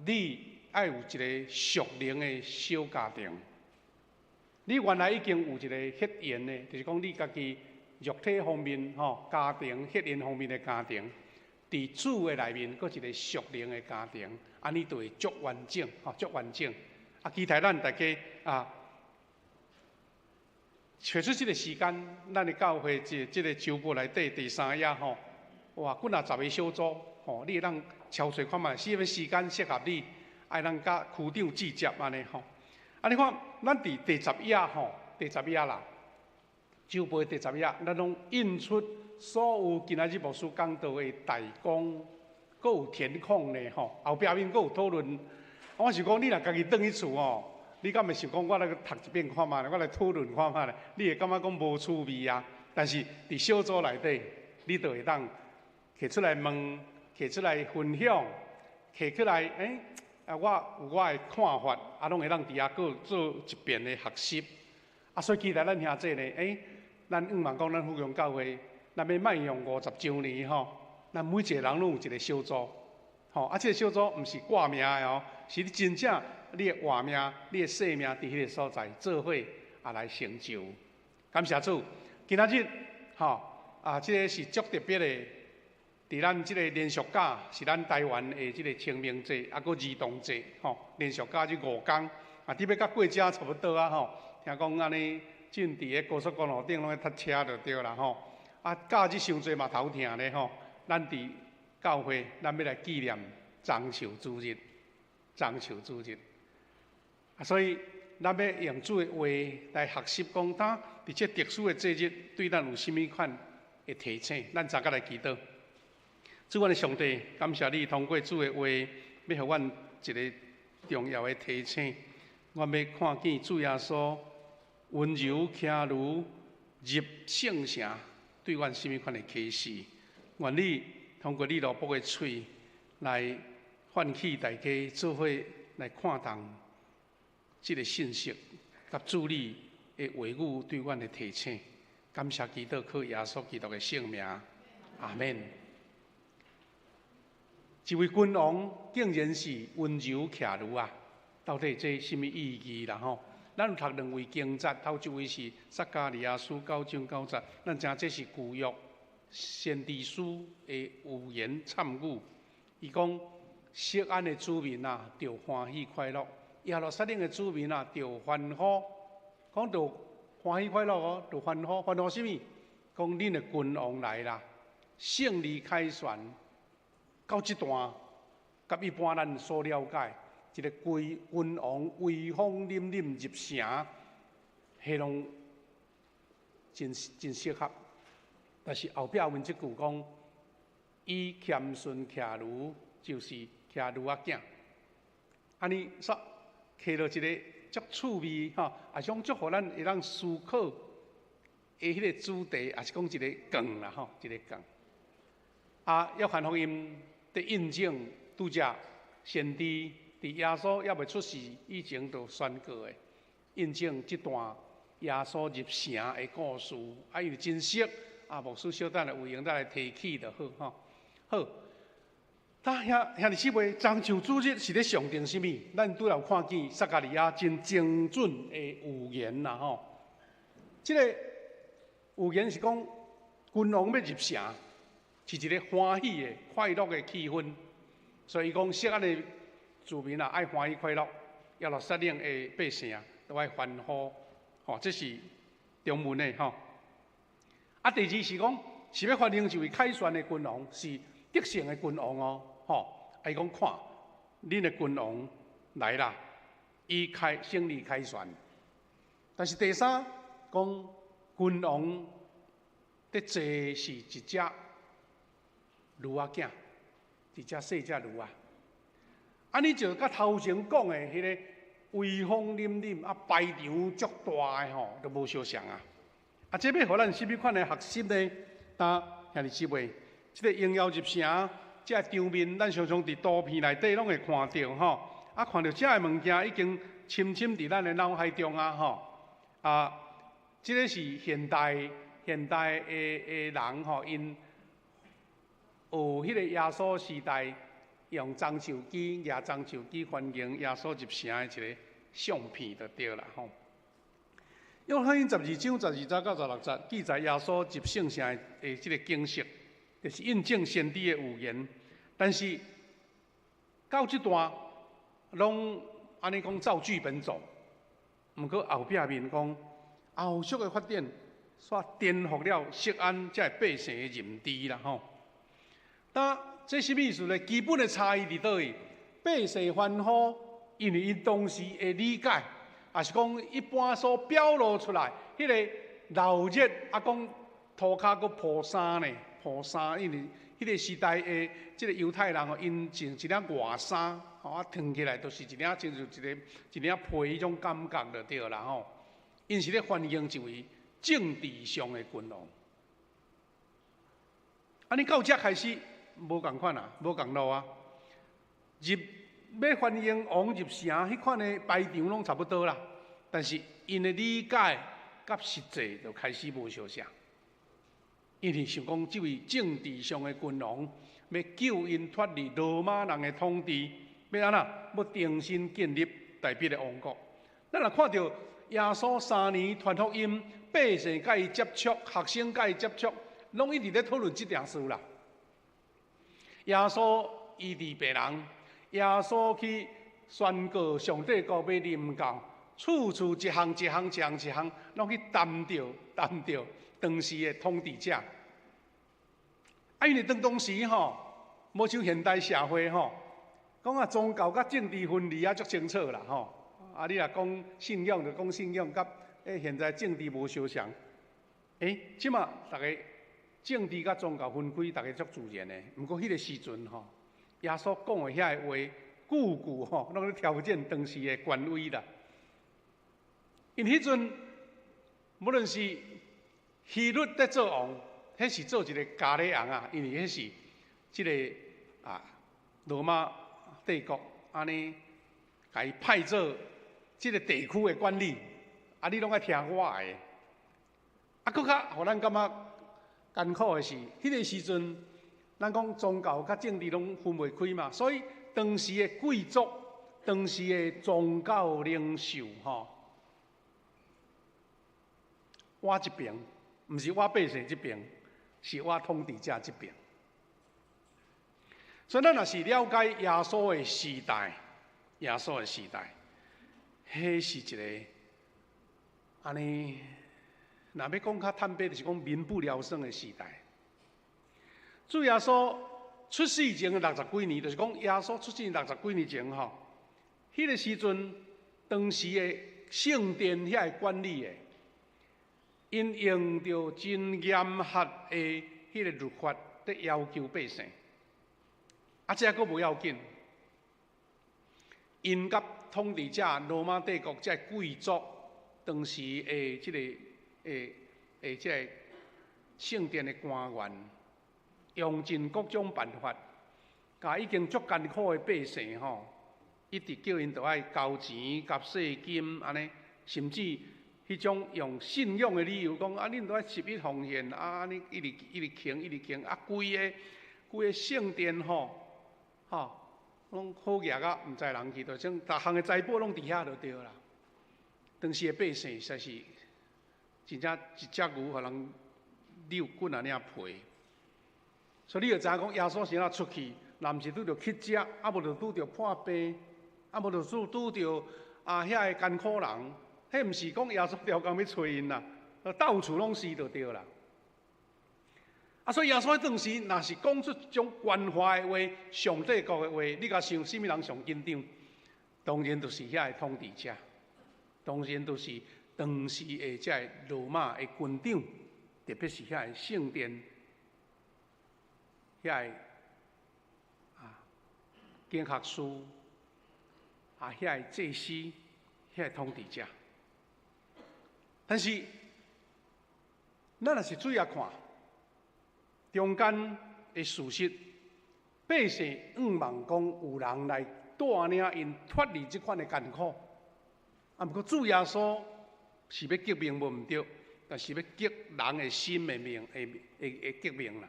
你愛有一個屬靈的小家庭。你原來已經有一個血緣的，就是講你家己肉體方面吼，家庭血緣方面的家庭，佇主的內面，閣一個屬靈的家庭，按呢就會足完整，吼，足完整。啊，期待咱大家啊，揣出這個時間，咱的教會這這個週報內底第三頁吼，哇，幾若十个小組，吼，你會當敲揣看覓，啥物時間適合你，愛咱佮區長接接按呢吼。啊，你看，咱佇第十頁吼，第十頁啦，週報第十頁，咱攏印出所有今仔日牧師講道的大綱，閣有填空呢吼，後壁面閣有討論。我想講，你若家己轉去厝吼，你敢會想講，我來讀一遍看覓，我來討論看覓咧？你會感覺講無趣味啊？但是佇小組內底，你就會當提出來問，提出來分享，提出來，啊，我有我的看法，啊，攏會當佇遐閣做一遍的學習。啊，所以期待咱兄弟呢，咱向望講，咱福隆教會，咱欲邁向50週年吼，咱每一個人攏有一個小組，吼，啊，這個小組毋是掛名的哦，是你真正你的活命、你的生命佇彼個所在做伙啊來成就。感謝主，今仔日吼啊，這個是足特別的。佇咱這個連續假是咱台灣的這個清明節，啊，閣兒童節，吼，連續假這五工，啊，你欲佮過遮差不多啊，吼，聽講按呢，進佇个高速公路頂攏咧塞車就對啦，吼，啊，假日傷濟嘛頭疼咧，吼，咱佇教會，咱欲來紀念樟樹主日，樟樹主日，啊，所以咱欲用主的話來學習，講他佇這特殊的節日對咱有啥物款的提醒，咱大家來祈禱。主，阮的上帝，感謝你通過主的話，欲予阮一个重要的提醒。阮欲看見主耶穌溫柔騎驢入聖城，對阮啥物款的啟示？願你通過你奴僕的喙來喚起大家做伙來看重這个信息，佮主你的話語對阮的提醒。感謝基督，靠耶穌基督的聖名，阿們。一位君王竟然是溫柔騎驢啊！到底這啥物意義啦？吼，咱有讀兩位經節，頭一位是撒迦利亞書9章9節，咱知影這是舊約先知書的預言參語。伊講：錫安的子民啊，著歡喜快樂；耶路撒冷的子民啊，著歡呼。講著歡喜快樂哦，著歡呼，歡呼啥物？講恁的君王來啦，勝利凱旋。到這段，佮一般咱所了解，一個君王威風凜凜入城，彼攏真真適合。但是後壁阮這句講，伊謙遜騎驢，就是騎驢仔囝。按呢煞騎著一个足趣味吼，也是講足予咱會當思考的彼个主題，也是講一个梗啦吼，一个梗。啊，約翰福音佇印證拄才先知佇耶穌猶未出世以前就宣告的，印證這段耶穌入城的故事。啊，因為真熟，啊，牧師小等下有閒再來提起就好吼。好，啊，兄兄弟姊妹，樟樹主日是咧象徵啥物？咱拄有看見撒迦利亞真精準的預言啦吼。這个預言是講君王欲入城，是一个歡喜的、快樂的氣氛。所以講，錫安的子民啊，愛歡喜快樂；耶路撒冷的百姓都愛歡呼。吼，這是中文的吼。啊，第二是講，是欲歡迎一位凱旋的君王，是得勝的君王哦。吼，啊，伊講看，恁的君王來啦，伊開勝利凱旋。但是第三講君王佇坐是一隻驢仔囝，一隻細隻驢仔。按呢就佮頭前講的彼个威風凜凜啊，排場足大的吼，都無相像啊。啊，這欲予咱啥物款的學習呢？呾兄弟姊妹，這个榮耀入城，這个場面，咱常常佇圖片內底攏會看著吼。啊，看著這个物件已經深深佇咱的腦海中啊吼。啊，這个是現代的人吼，𪜶學彼个耶穌時代用樟樹枝、舉樟樹枝歡迎耶穌入城的一个相片就對啦吼。約翰福音12章12節到16節記載耶穌入聖城的這个景色，就是印證先知的預言。但是到這段攏按呢講照劇本走，毋過後壁面講後續的發展，煞顛覆了錫安這个百姓的認知啦吼。那這啥物意思呢？基本的差異佇佗位？百姓歡呼，因為𪜶當時的理解，也是講一般所表露出來，彼个鬧熱啊，講塗跤閣鋪衫呢，鋪衫，因為彼个時代的這个猶太人哦，𪜶穿一領外衫，吼啊，脫起來都是一領親像一个一領皮彼種感覺就對啦吼。𪜶是咧歡迎一位政治上的君王。按呢到這開始無仝款啊，無仝路啊。入欲歡迎王入城，彼款的排場攏差不多啦。但是𪜶的理解佮實際就開始無相像。因為想講這位政治上的君王，欲救𪜶脫離羅馬人的統治，欲按怎？欲重新建立大衛的王國。咱若看著耶穌3年傳福音，百姓佮伊接觸，學生佮伊接觸，攏一直咧討論這件事啦。耶穌醫治病人，耶穌去宣告上帝國欲臨到，處處一項一項一項一項，攏去談著談著當時的統治者。啊，因為當時吼，無像現代社會吼，講啊宗教佮政治分離啊足清楚啦吼。啊，你若講信仰就講信仰，佮現在政治無相像。這馬逐家政治佮宗教分開，逐家足自然的。毋過彼个時陣吼，耶穌講的遐个話，句句吼，攏咧挑戰當時的權威啦。因彼陣，無論是希律佇做王，彼是做一个加利王啊，因為彼是這个啊羅馬帝國按呢，共伊派做這个地區的管理，啊，你攏愛聽我的。啊，閣較予咱感覺艱苦的是，彼个時陣，咱講宗教佮政治攏分袂開嘛，所以當時的貴族、當時的宗教領袖吼，倚這邊，毋是倚百姓這邊，是倚統治者這邊。所以咱若是了解耶穌的時代，耶穌的時代，彼是一个按呢，若欲講較坦白，就是講民不聊生的時代。主耶穌出世前的六十幾年，就是講耶穌出世六十幾年前吼，彼个時陣，當時的聖殿遐个管理的，𪜶用著真嚴格的彼个律法，佇要求百姓。啊，這閣無要緊，𪜶佮統治者羅馬帝國這貴族當時的這个這个聖殿的官員，用盡各種辦法，共已經足艱苦的百姓吼，一直叫𪜶著愛交錢、交稅金按呢，甚至彼種用信仰的理由講啊，恁著愛十一奉獻啊，按呢一直一直窮，一直窮啊，規个規个聖殿吼，吼，攏好額啊，毋知人去，就種逐項的財寶攏佇遐就對啦。當時的百姓實在是真正一隻牛予人遛幾若領皮，所以你就知影講耶穌是按怎出去，若毋是拄著乞食，啊無就拄著破病，啊無就拄著啊遐个艱苦人，彼毋是講耶穌刁工欲揣𪜶啦，到處攏是就對啦。啊，所以耶穌當時若是講出這種關懷的話、上帝國的話，你共想啥物人上緊張？當然就是遐个統治者，當然就是當時的這个羅馬的軍長，特別是遐个聖殿遐个經學士啊，遐个祭司，遐个統治者。但是，咱若是注意看，中間的事實，百姓向望講有人來帶領𪜶脫離這款的艱苦。啊，毋過主耶穌是欲革命無毋對，但是欲革人的心的命的的的革命啦。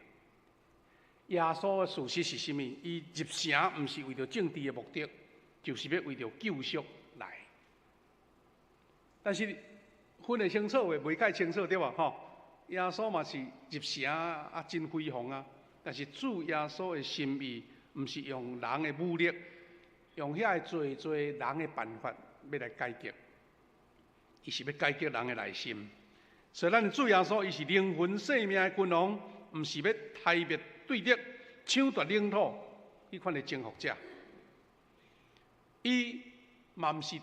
耶穌的事實是啥物？伊入城毋是為著政治的目的，就是欲為著救贖來。但是分會清楚的，袂太清楚對無？吼，耶穌嘛是入城啊，真輝煌啊！但是主耶穌的心意，毋是用人的武力，用遐个濟濟人的辦法欲來解決，伊是欲解決人的內心。所以咱主耶穌，伊是靈魂生命的君王，毋是欲刣滅對敵、搶奪領土彼款的征服者。伊嘛毋是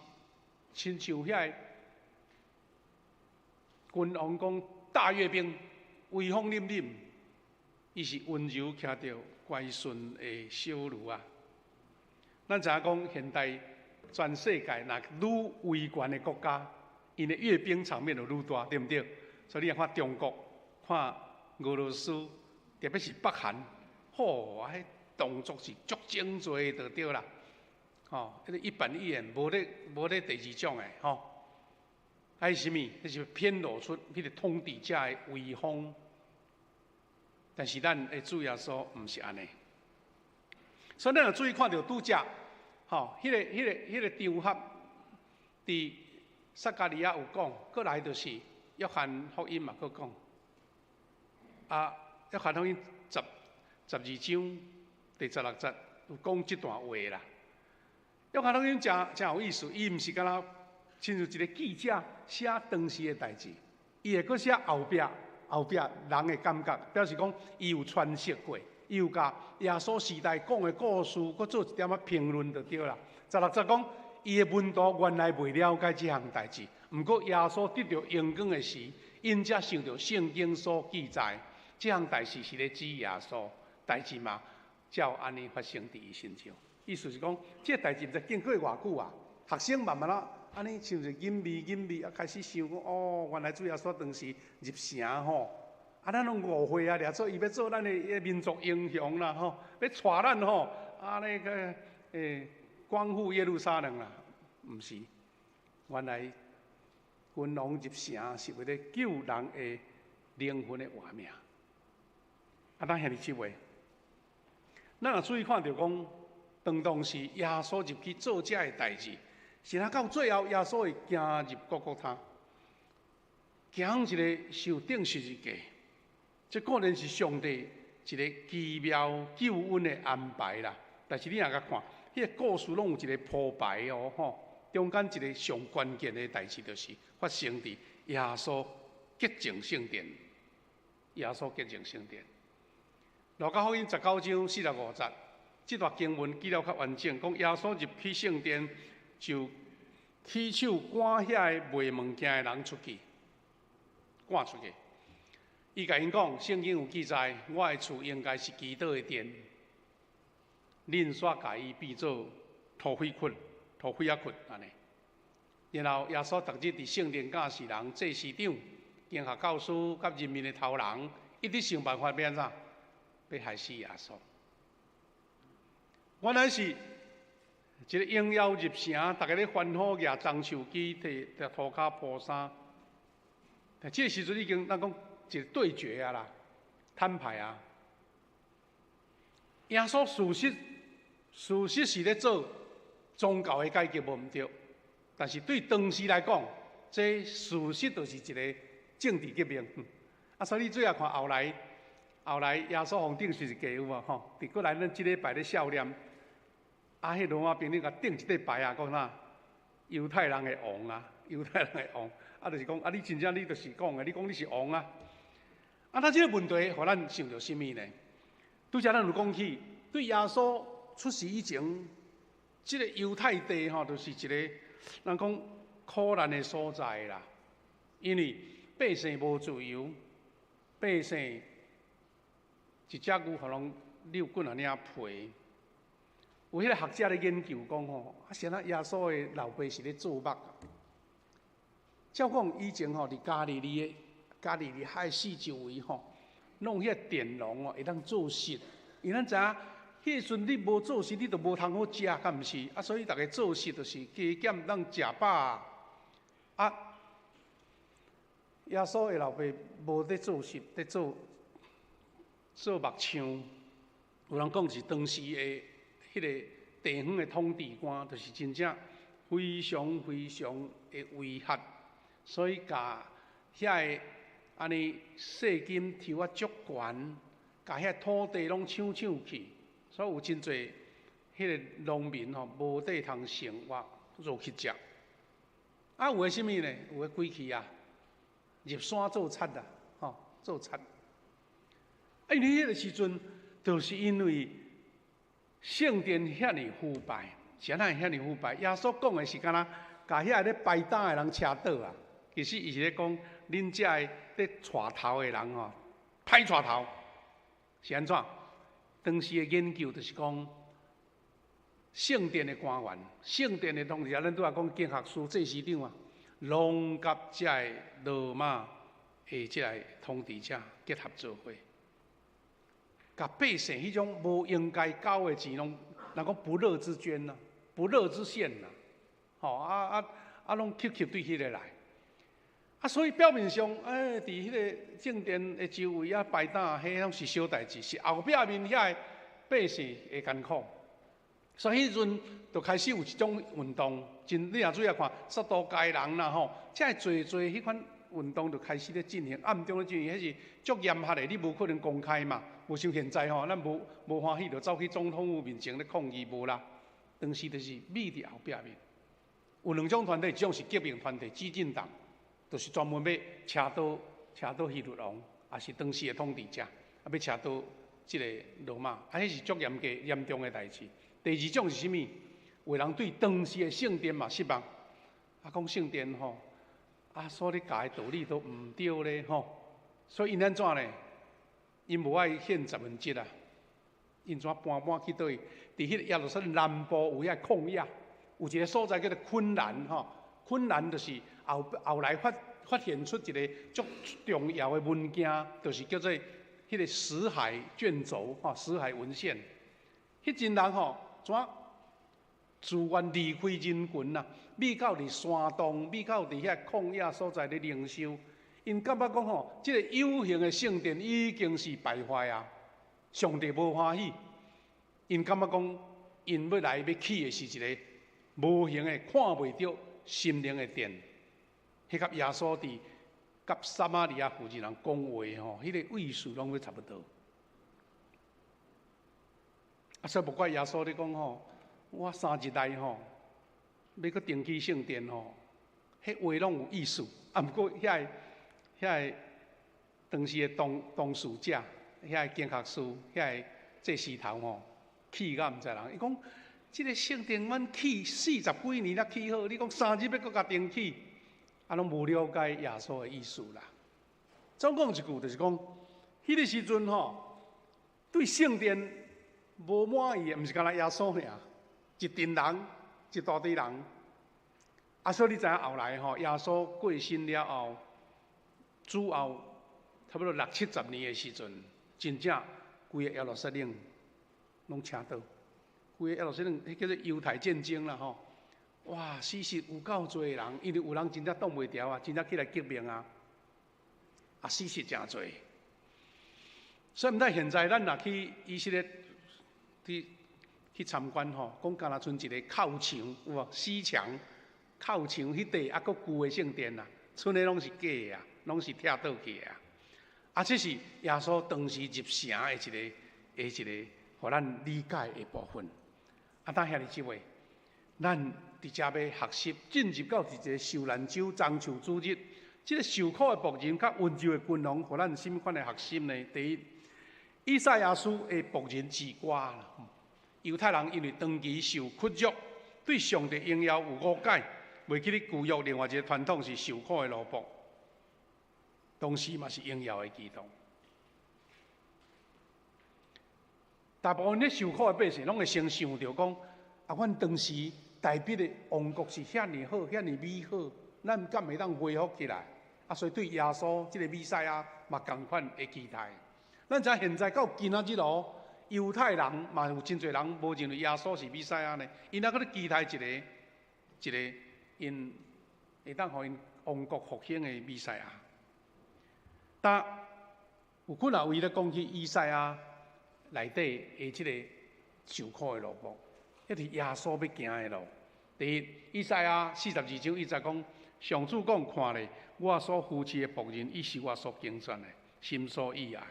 親像遐個君王講大閱兵，威風凜凜，伊是溫柔騎著乖順的小驢仔。咱知影講，現代全世界若愈威權的國家，𪜶的閱兵場面就愈大，對毋對？所以你若看中國、看俄羅斯，特別是北韓，吼，彼動作是足精濟就對啦。吼，彼個一板一眼，無咧第二種的吼。彼是啥物？彼是顯露出彼個統治者的威風。但是咱的主耶穌毋是按呢。所以咱若注意看著拄才，吼，彼個場合，佇撒迦利亞有講，過來就是約翰福音嘛，閣講。啊，約翰福音12章第16節有講這段話啦。約翰福音誠誠有意思，伊毋是干焦親像一個記者寫當時的代誌，伊會閣寫後壁人的感覺，表示講伊有詮釋過，伊有共耶穌時代講的故事，閣做一點仔評論就對啦。16節講，伊的門徒原來未了解這項代誌，毋過耶穌得著榮光的時，𪜶才想著聖經所記載，這項代誌是咧指耶穌，代誌嘛，才有按呢發生佇伊身上。意思是講，這個代誌毋知經過偌久啊，學生慢慢仔按呢像是吟味吟味啊，開始想講哦，原來主耶穌當時入城吼，啊，咱攏誤會啊，掠做伊欲做咱的民族英雄啦吼，欲帶咱吼，啊那個光復耶路撒冷啦，毋是，原來君王入城是為了救人的靈魂的活命。啊，咱兄弟姊妹，咱若注意看著講，當時耶穌入去做這个代誌，是啊，到最後耶穌會行入各各他，行一个受釘十字架，這固然是上帝一个奇妙救恩的安排啦。但是你若共看，彼个故事攏有一個鋪排哦，吼，中間一个上關鍵的代誌就是發生佇耶穌潔淨聖殿，耶穌潔淨聖殿。路加福音19章45節，這段經文記了較完整，講耶穌入去聖殿，就起手趕遐个賣物件的人出去，趕出去。伊共𪜶講，聖經有記載，我的厝應該是祈禱的殿，恁煞共伊變做土匪窟、土匪仔窟按呢。然後耶穌逐日佇聖殿教示人、祭司長、經學教師佮人民的頭人，一直想辦法欲按怎，欲害死耶穌。原來是一個榮耀入城，逐家咧歡呼，舉棕樹枝，佇佇塗跤鋪衫。但這个時陣已經咱講一個對決啊啦，攤牌啊。耶穌事實是咧做宗教的改革，無毋對。但是對當時來講，這事實就是一個政治革命。啊，所以你最後看後來，後來耶穌予釘十字架有無吼？佇過來咱這禮拜咧數念，啊，彼羅馬兵丁共釘一塊牌啊，講啥？猶太人的王啊，猶太人的王，啊，就是講啊，你真正你就是講的，你講你是王啊。啊，那這个問題，予咱想著啥物呢？拄才咱有講起，對耶穌出世以前，這个猶太地吼，就是一個人講苦難的所在啦。因為百姓無自由，百姓一隻牛予人遛幾若領皮。有彼个學者咧研究講吼，啊，啥人耶穌的老爸是咧做木。照講以前吼，佇加利利的加利利海四周圍吼，攏有彼个田農哦，會當做穡。因為咱知影，彼个時陣你無做穡，你就無通好食，敢毋是？啊，所以逐家做穡就是加減當食飽。啊，耶穌的老爸無佇做穡，佇做做木匠。有人講是當時的彼个地方的統治官，就是真正非常非常的威嚇，所以共遐个按呢稅金抽啊足懸，共遐土地攏搶搶去，所以有真濟彼个農民吼無地通生活，落去食。啊，有的啥物呢？有的規氣啊，入山做賊啊，吼，做賊。啊，因為彼个時陣，就是因為聖殿遐爾腐敗，是按怎會遐爾腐敗？耶穌講的是敢若共遐个咧擺擔的人車倒啊，其實伊是咧講恁遮个咧帶頭的人吼，歹帶頭是按怎？當時的研究就是講，聖殿的官員、聖殿的統治者，咱拄仔講經學師、祭司長啊，攏佮遮个羅馬的這个統治者結合做伙，共百姓彼種無應該交的錢，攏人講不樂之捐啊，不樂之獻啊，吼啊啊啊，攏吸吸對彼个來。啊，所以表面上，欸，佇彼个正殿的周圍啊擺擔，彼攏是小代誌，是後壁面遐个百姓會艱苦。所以彼陣就開始有一種運動，真你若注意看，撒都該人啦吼，遮濟濟彼款運動就開始咧進行，暗中咧進行，彼是足嚴厲的，你無可能公開嘛。無像現在吼，咱無無歡喜就走去總統府面前咧抗議無啦。當時就是秘佇後壁面。有兩種團體，一種是革命團體，激進黨，就是專門欲車倒車倒希律王，也是當時的統治者，啊，欲車倒這个羅馬，啊，彼是足嚴格嚴重的代誌。第二種是啥物？有人對當時的聖殿嘛失望，啊，講聖殿吼，啊，所咧教的道理都毋對咧吼，所以𪜶按怎呢？𪜶無愛獻十分之一啊，𪜶怎搬搬去佗位？佇彼个耶路撒冷南部有遐曠野，有一个所在叫做昆蘭吼，昆蘭就是後後來發發現出一个足重要的文件，就是叫做彼个死海卷軸吼，死海文獻。彼陣人吼，怎自願離開人群啊，避到佇山洞，避到佇遐曠野所在咧靈修。𪜶感覺講吼，這个有形的聖殿已經是敗壞啊，上帝無歡喜。𪜶感覺講，𪜶欲來欲起的是一个無形的、看袂著心靈的殿。彼佮耶穌佇佮撒瑪利亞婦人講話吼，彼个意思攏欲差不多。啊，所以無怪耶穌咧講吼，我三日內吼，欲閣重起聖殿吼，彼話攏有意思。啊，毋過遐个遐个當時的當當事者，遐個經學師，遐個祭司頭吼，氣甲毋知人。伊講，這个聖殿阮起四十幾年才起好，你講三日欲閣共重起，啊，攏無了解耶穌的意思啦。總講一句，就是講，彼个時陣吼，對聖殿無滿意的，毋是干焦耶穌爾，一陣人，一大堆人。啊，所以你知影後來吼，耶穌過身了後，主後差不多六七十年的時陣，真正規个耶路撒冷攏車倒，規个耶路撒冷，彼叫做猶太戰爭啦吼。哇，死實有夠濟人，因為有人真正擋袂牢啊，真正起來革命啊，啊，死實誠濟。所以毋知現在咱若去以色列去去參觀吼，講敢若賰一个靠牆有無？死牆靠牆彼塊猶閣舊的聖殿啊，賰的攏是假的啊，攏是拆倒去的啊。啊，這是耶穌當時入城的一个的一个，予咱理解的部分。啊，當兄弟姊妹，咱佇遮欲學習進入到一个受難週、棕樹主日，這个受苦的僕人佮溫柔的君王，予咱啥物款的學習呢？第一，以賽亞書的僕人之歌啦，猶太人因為長期受屈辱，對上帝榮耀有誤解，袂記得舊約另外一個傳統是受苦的奴僕，同時嘛是榮耀的基督。大部分咧受苦的百姓，攏會先想著講：啊，阮當時大衛的王國是遐爾好，遐爾美好，咱敢會當恢復起來？啊，所以對耶穌這个彌賽亞嘛仝款的期待。咱知影現在到今仔日哦，猶太人嘛有真濟人無認為耶穌是彌賽亞呢，𪜶猶閣咧期待一个一个𪜶會當予𪜶王國復興的彌賽亞。但有幾若位咧講起以賽亞內底的這个受苦的奴僕，彼是耶穌欲行的路。第一，以賽亞42章1節講，上主講，看咧，我所扶持的僕人，伊是我所揀選的，心所喜愛。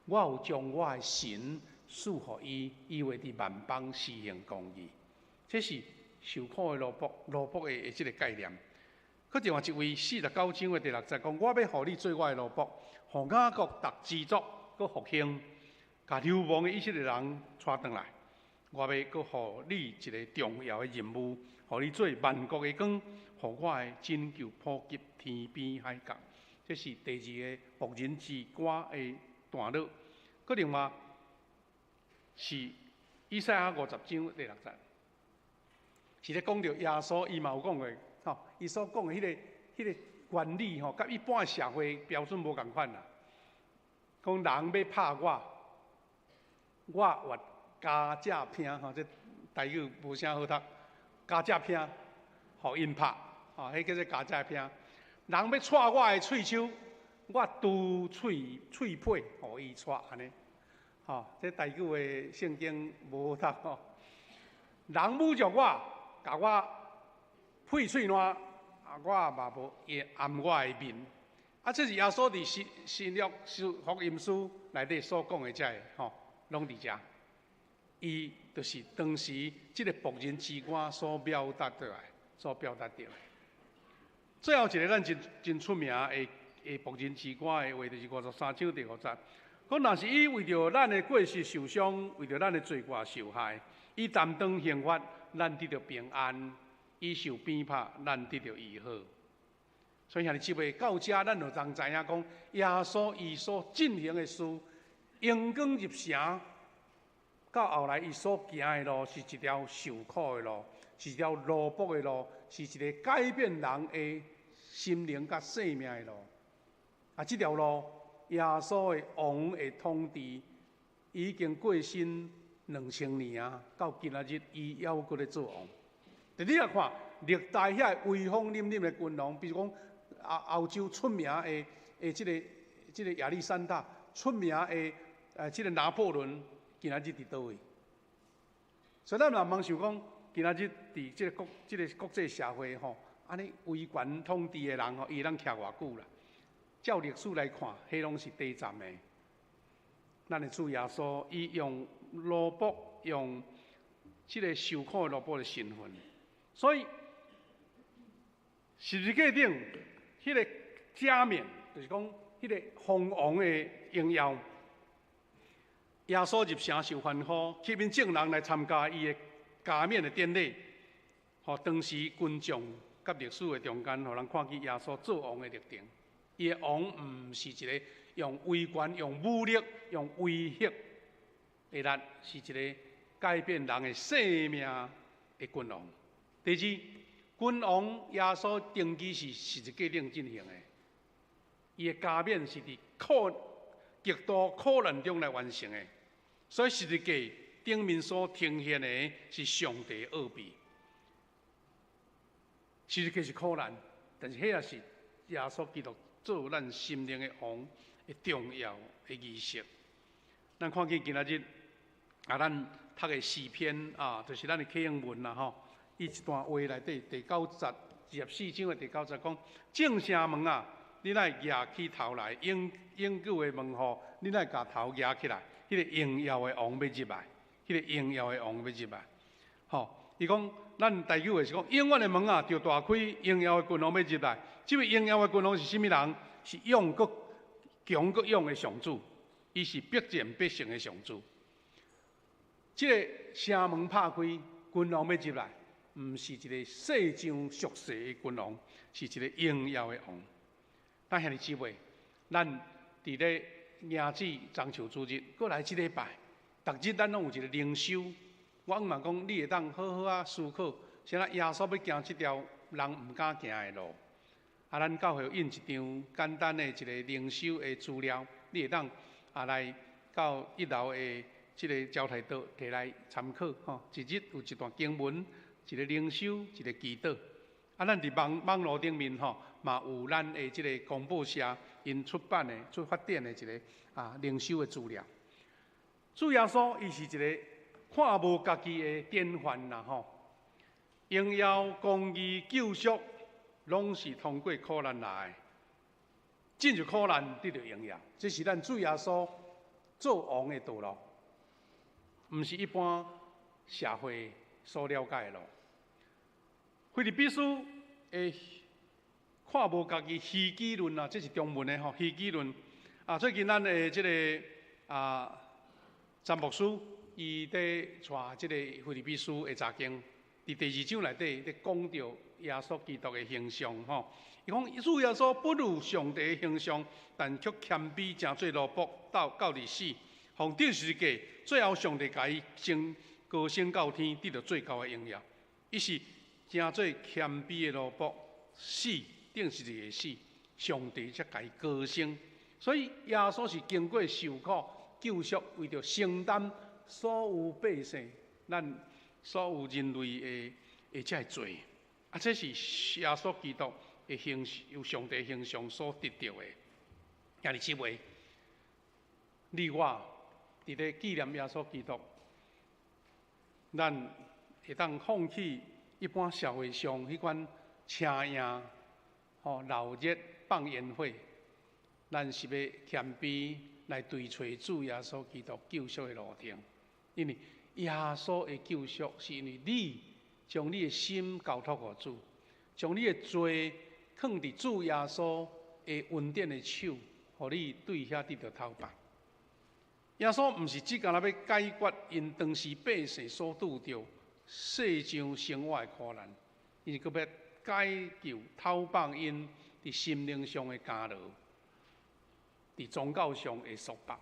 我有將我的神賜予伊，伊會佇萬邦施行公義。這是受苦的奴僕，奴僕的這个概念。閣另外一位49章的第6節講，我欲予你做我的奴僕，予雅各得知足，閣復興，共流亡的以色列人帶轉來。我欲閣予你一个重要的任務，予你做萬國的光，予我的拯救普及天邊海角。這是第二个僕人之歌的段落。閣另外是以賽亞50章第6節，是咧講著耶穌，伊嘛有講過，吼，伊所講的彼个原理吼，佮一般的社會標準無仝款啦。講人欲拍我，我越加這拼吼，這台語無啥好讀，加這拼，予𪜶拍，吼，彼叫做加這拼。人欲掣我的喙鬚，我拄喙喙皮，予伊掣按呢。吼，這台語的聖經無好讀吼。人侮辱我，共我屁喙瀾，啊，我嘛無掩我的面。啊，這是耶穌佇新新約書福音書內底所講的這个吼，攏佇遮。伊就是當時這个僕人之歌所表達出來，所表達著的。最後一个咱真真出名的的僕人之歌的話，就是53章第5節。講若是伊為著咱的過失受傷，為著咱的罪過受害，伊擔當刑罰，咱得著平安；伊受鞭拍，咱得著醫好。所以兄弟姊妹到遮，咱就通知影講，耶穌伊所進行的事，榮光入城，到後來伊所行的路是一條受苦的路，是一條奴僕的路，是一个改變人的心靈佮生命的路。啊，這條路，耶穌的王的統治已經過身2000年啊，到今仔日伊猶閣咧做王。佇你來看，歷代遐威風凜凜的君王，比如講歐洲出名的的這个亞歷山大，出名的這个拿破崙，今仔日佇佗位？所以咱嘛毋通想講，今仔日佇這个國際社會吼，按呢威權統治的人吼，伊會當徛偌久啦？照歷史來看，彼攏是短暫的。咱的主耶穌，伊用奴僕，用這个受苦的奴僕的身份，所以十字架頂，彼个加冕，就是講彼个封王的榮耀。耶穌入城受歡呼，吸引眾人來參加伊的加冕的典禮。予當時群眾佮歷史的中間，予人看見耶穌做王的歷程。伊的王毋是一个用威權、用武力、用威嚇的力，是一个改變人的生命的君王。第二，君王耶穌登基是十字架頂進行的，伊的加冕是佇苦極度苦難中來完成的，所以十字架頂面所呈現的是上帝的奧秘。十字架是苦難，但是彼也是耶穌基督做咱心靈的王的重要的儀式。咱看見今仔日啊，咱讀的詩篇啊，就是咱的啟應文啦吼。伊一段話內底第九節，24章的第九節講：眾城門啊，恁愛舉起頭來；永永久的門戶，恁愛共頭舉起來。彼个榮耀的王欲入來，彼个榮耀的王欲入來。吼，伊講咱台語話是講，永遠的門啊，著大開，榮耀的君王欲入來。這位榮耀的君王是啥物人？是勇閣強閣勇的上主，伊是必戰必勝的上主。這个城門拍開，君王欲入來，毋是一个世上俗世的君王，是一个榮耀的王。咱兄弟姊妹，咱佇咧迎接中秋主日，閣來這禮拜，逐日咱攏有一个靈修。我嘛講，你會當好好仔思考，啥物耶穌欲行這條人毋敢行的路。啊，咱教會有印一張簡單的一個靈修的資料，你會當啊來到一樓的這个交代桌提來參考吼。一日有一段經文，一個靈修，一個祈禱。啊，咱佇網路頂面吼，嘛有咱的這个公報社𪜶出版的、出發展的一个啊靈修的資料。主耶穌伊是一个看無家己的典範啦吼，榮耀、公義、救贖，攏是通過苦難來的。進入苦難得著榮耀，這是咱主耶穌做王的道路，毋是一般社會所了解的路。腓立比書的看無家己虛己論啊，這是中文的吼，虛己論啊。最近咱的這个啊詹牧師，伊佇帶這个腓立比書的查經，佇第二章內底咧講著耶穌基督的形象吼。伊講主耶穌本有上帝的形象，但卻謙卑成做奴僕，到佇死，奉釘十字架，最後上帝共伊升高升到天，得著最高的榮耀。伊是成做謙卑的奴僕，死釘十字架死，上帝才共伊高升。所以耶穌是經過受苦、救贖，為著承擔所有百姓、咱所有人類的這个罪。啊，這是耶穌基督的形，由上帝形象所得著的。兄弟姊妹，你我佇咧紀念耶穌基督，咱會當放棄一般社會上彼款奢靡、吼鬧熱、放煙火，咱是欲謙卑來追揣主耶穌基督救贖的路程。因為耶穌的救贖是因為你將你的心交託予主，將你的罪囥佇主耶穌的恩典的手，予你對遐得著透放。耶穌毋是只干焦欲解決𪜶當時百姓所拄著世上生活的苦難，伊是閣欲解救透放𪜶佇心靈上的監牢，佇宗教上的束縛。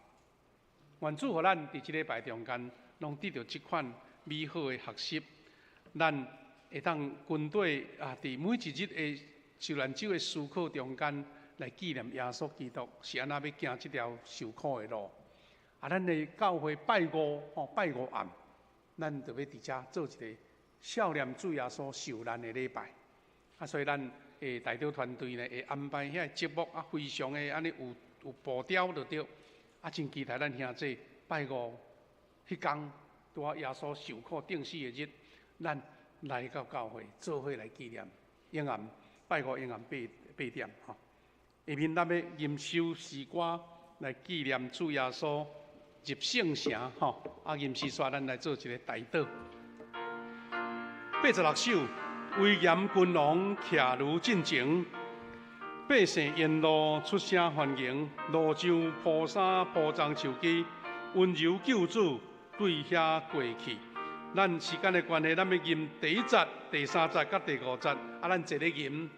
願主予咱佇這禮拜中間，攏得著這款美好的學習，咱會當跟綴啊，佇每一日的受難週的思考中間，來紀念耶穌基督是按怎欲行這條受苦的路。啊，咱的教會拜五吼，拜五暗，咱就欲佇遮做一个少年主耶穌受難的禮拜。啊，所以咱的代禱團隊呢，會安排遐个節目啊，非常的按呢有步調就對。啊，真期待咱兄弟拜五彼工，拄仔耶穌受苦釘死的日，咱來到教會做伙來紀念。永暗拜五永暗8點吼。下面咱欲吟首詩歌來紀念主耶穌入聖城吼。啊，吟詩煞咱來做一个代禱。86首，威嚴君王徛如進前，百姓沿路出聲歡迎，路上鋪衫鋪樟樹枝，溫柔救主對遐過去。咱時間的關係，咱欲吟第一節、第三節佮第五節，啊，咱坐咧吟。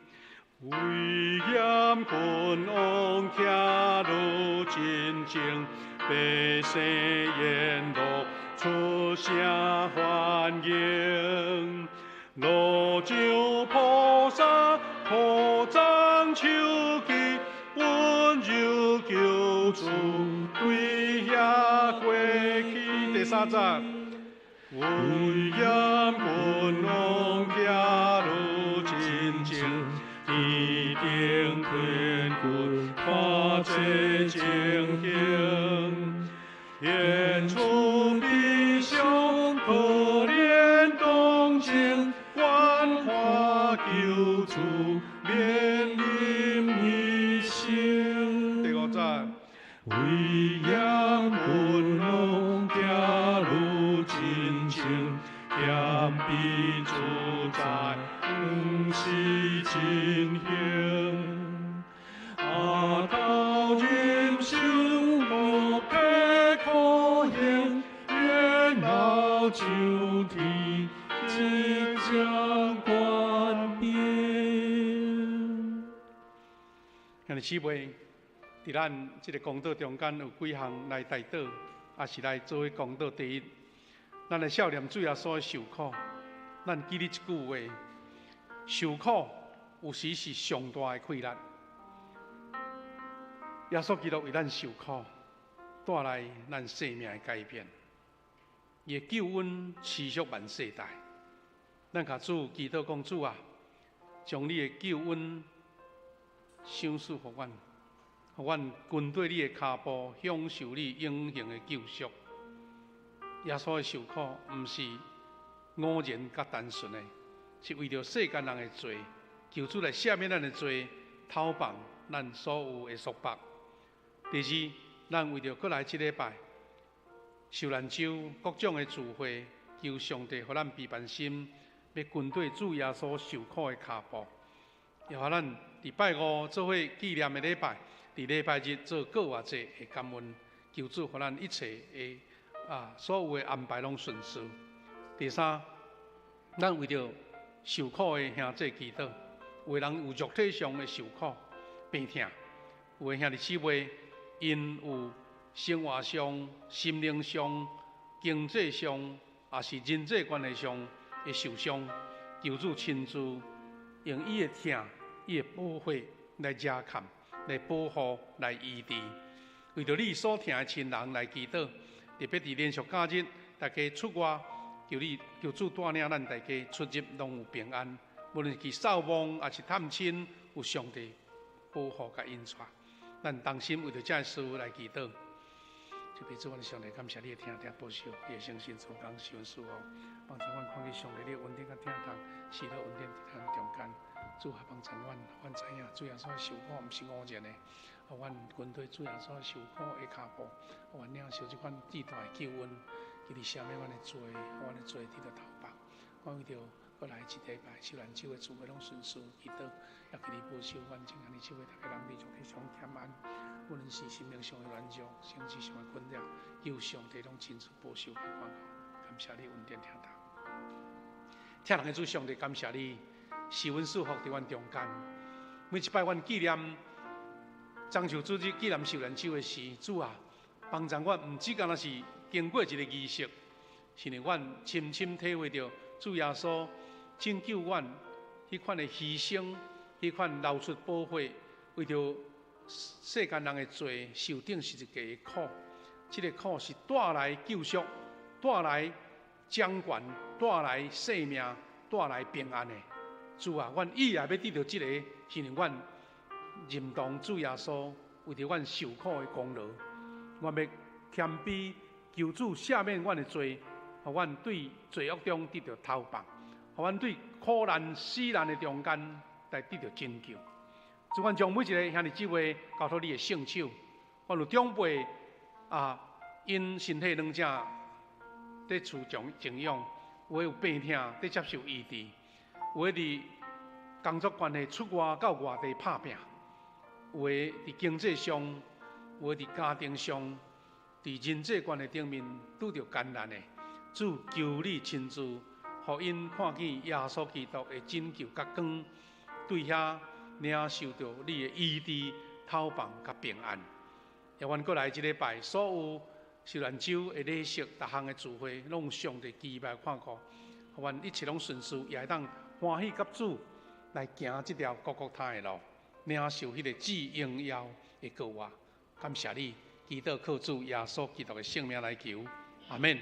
威嚴君王徛如進前，百姓沿路出聲歡迎，路上鋪衫鋪樟樹枝，溫柔救主對遐過去。第三節，威嚴君王徛如進前，天頂天君看這情形，演出悲傷可憐同情，關懷救主免臨犧牲。第五節，威嚴君王徛如進前，生，谦卑自在，黄是情形。阿头人生无假可行，然后上天即将权柄。兄弟姊妹，伫咱这个公道中间有几项来代祷，也是来做伙公道。第一，咱来少年主耶稣的受苦，咱记得一句话：受苦有时是上大的气力。耶稣基督为咱受苦，带来咱生命的改变。伊的救恩持续万世代。咱共主祈祷讲：主啊，将你的救恩赏赐予阮，予阮跟缀你的跤步，享受你永恒的救赎。耶稣的受苦，毋是偶然佮单纯的，是为著世间人的罪，求主来赦免咱的罪，偷放咱所有的束缚。第二，咱为著阁来这礼拜受难周各种的聚会，求上帝予咱平安心，欲跟缀主耶稣受苦的跤步，也予咱伫拜五做伙纪念的礼拜，伫礼拜日做过活节的感恩，求主予咱一切的所有的安排拢顺遂。第三，咱为著受苦的兄弟祈祷，有的人有肉体上的受苦、病痛，有的兄弟姊妹𪜶有生活上、心灵上、经济上，也是人际关系上的受伤，求主亲自用伊的疼、伊的宝血来遮盖、来保护、来医治。为著你所疼的亲人来祈祷，特别伫连续假日，大家出外，求你求主带领咱大家出入拢有平安。无论是去扫墓，抑是探亲，有上帝保护佮引带。咱同心为著这个事来祈祷。这边主，阮上帝感谢你的疼疼保守，你的圣神主工赐阮赐福，帮助阮看见上帝你的恩典佮疼痛，赐予恩典伫咱中间。主啊，帮助阮，阮知影主耶稣受苦毋是偶然的，予阮跟缀主耶稣受苦的跤步，予阮领受这款至大的救恩，求你赦免阮的罪，予阮的罪得著投放。我为著阁来一礼拜受难周的聚会拢顺遂祈祷，也求你保守阮众兄弟姊妹逐家人伫肉体上恬安，无论是心灵上的软弱，身体上的困扰，求上帝拢亲自保守佮看顾。感谢你恩典疼痛，疼人的主上帝，感谢你赐阮赐福伫阮中间。每一摆阮纪念中秋主日、纪念受难周的时，主啊，帮助阮毋只干焦是经过一个仪式，是让阮深深体会著主耶稣拯救阮彼款的牺牲，彼款流出宝血，为著世间人的罪受钉十字架的苦。这个苦是带来救赎、带来掌权、带来生命、带来平安的。主啊，阮意也欲得著这个，是因为阮认同主耶稣为著阮受苦的功劳。阮欲谦卑求主赦免阮的罪，予阮对罪恶中得著投放，予阮对苦难死难的中间来得著拯救。主，阮将每一个兄弟姊妹交托你的圣手。阮有长辈𪜶身体软正伫厝中静养，有的有病痛伫接受医治，有的伫工作关系出外到外地拍拼，有的伫经济上，有的伫家庭上，伫人际关系顶面拄著艰难的，主求你亲自，予𪜶看见耶稣基督的拯救佮光，对遐领受著你的医治、透放佮平安。也愿阁来这礼拜所有受难周的礼式，逐项的聚会，拢有上帝奇妙看顾，予阮一切拢顺遂，也会当欢喜佮主来行这条各各他的路，领受彼个至荣耀的国活。感谢你，祈祷靠主耶稣基督的圣名来求，阿们。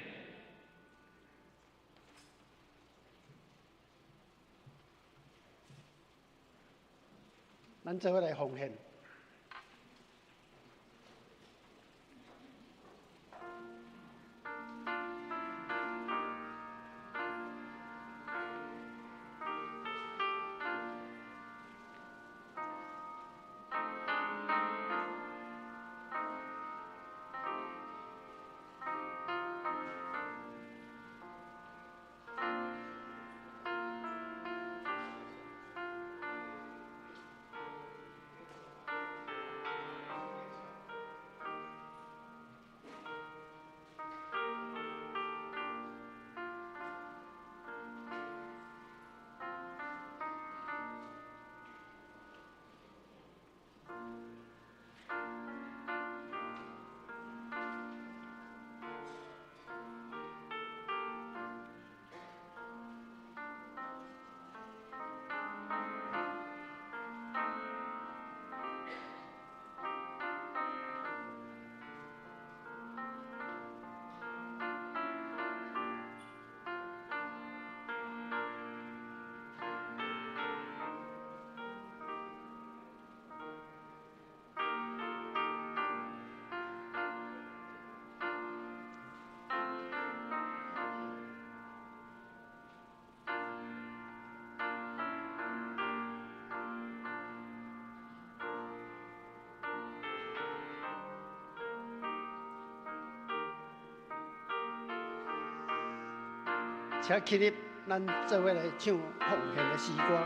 咱做伙来奉献。請起立，咱做伙來唱奉獻的詩歌。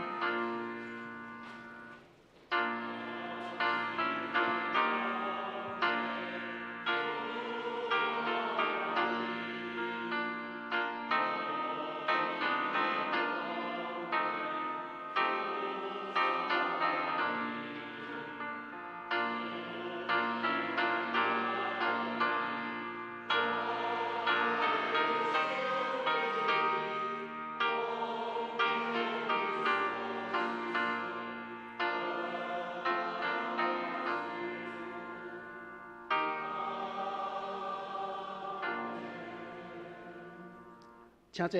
請坐。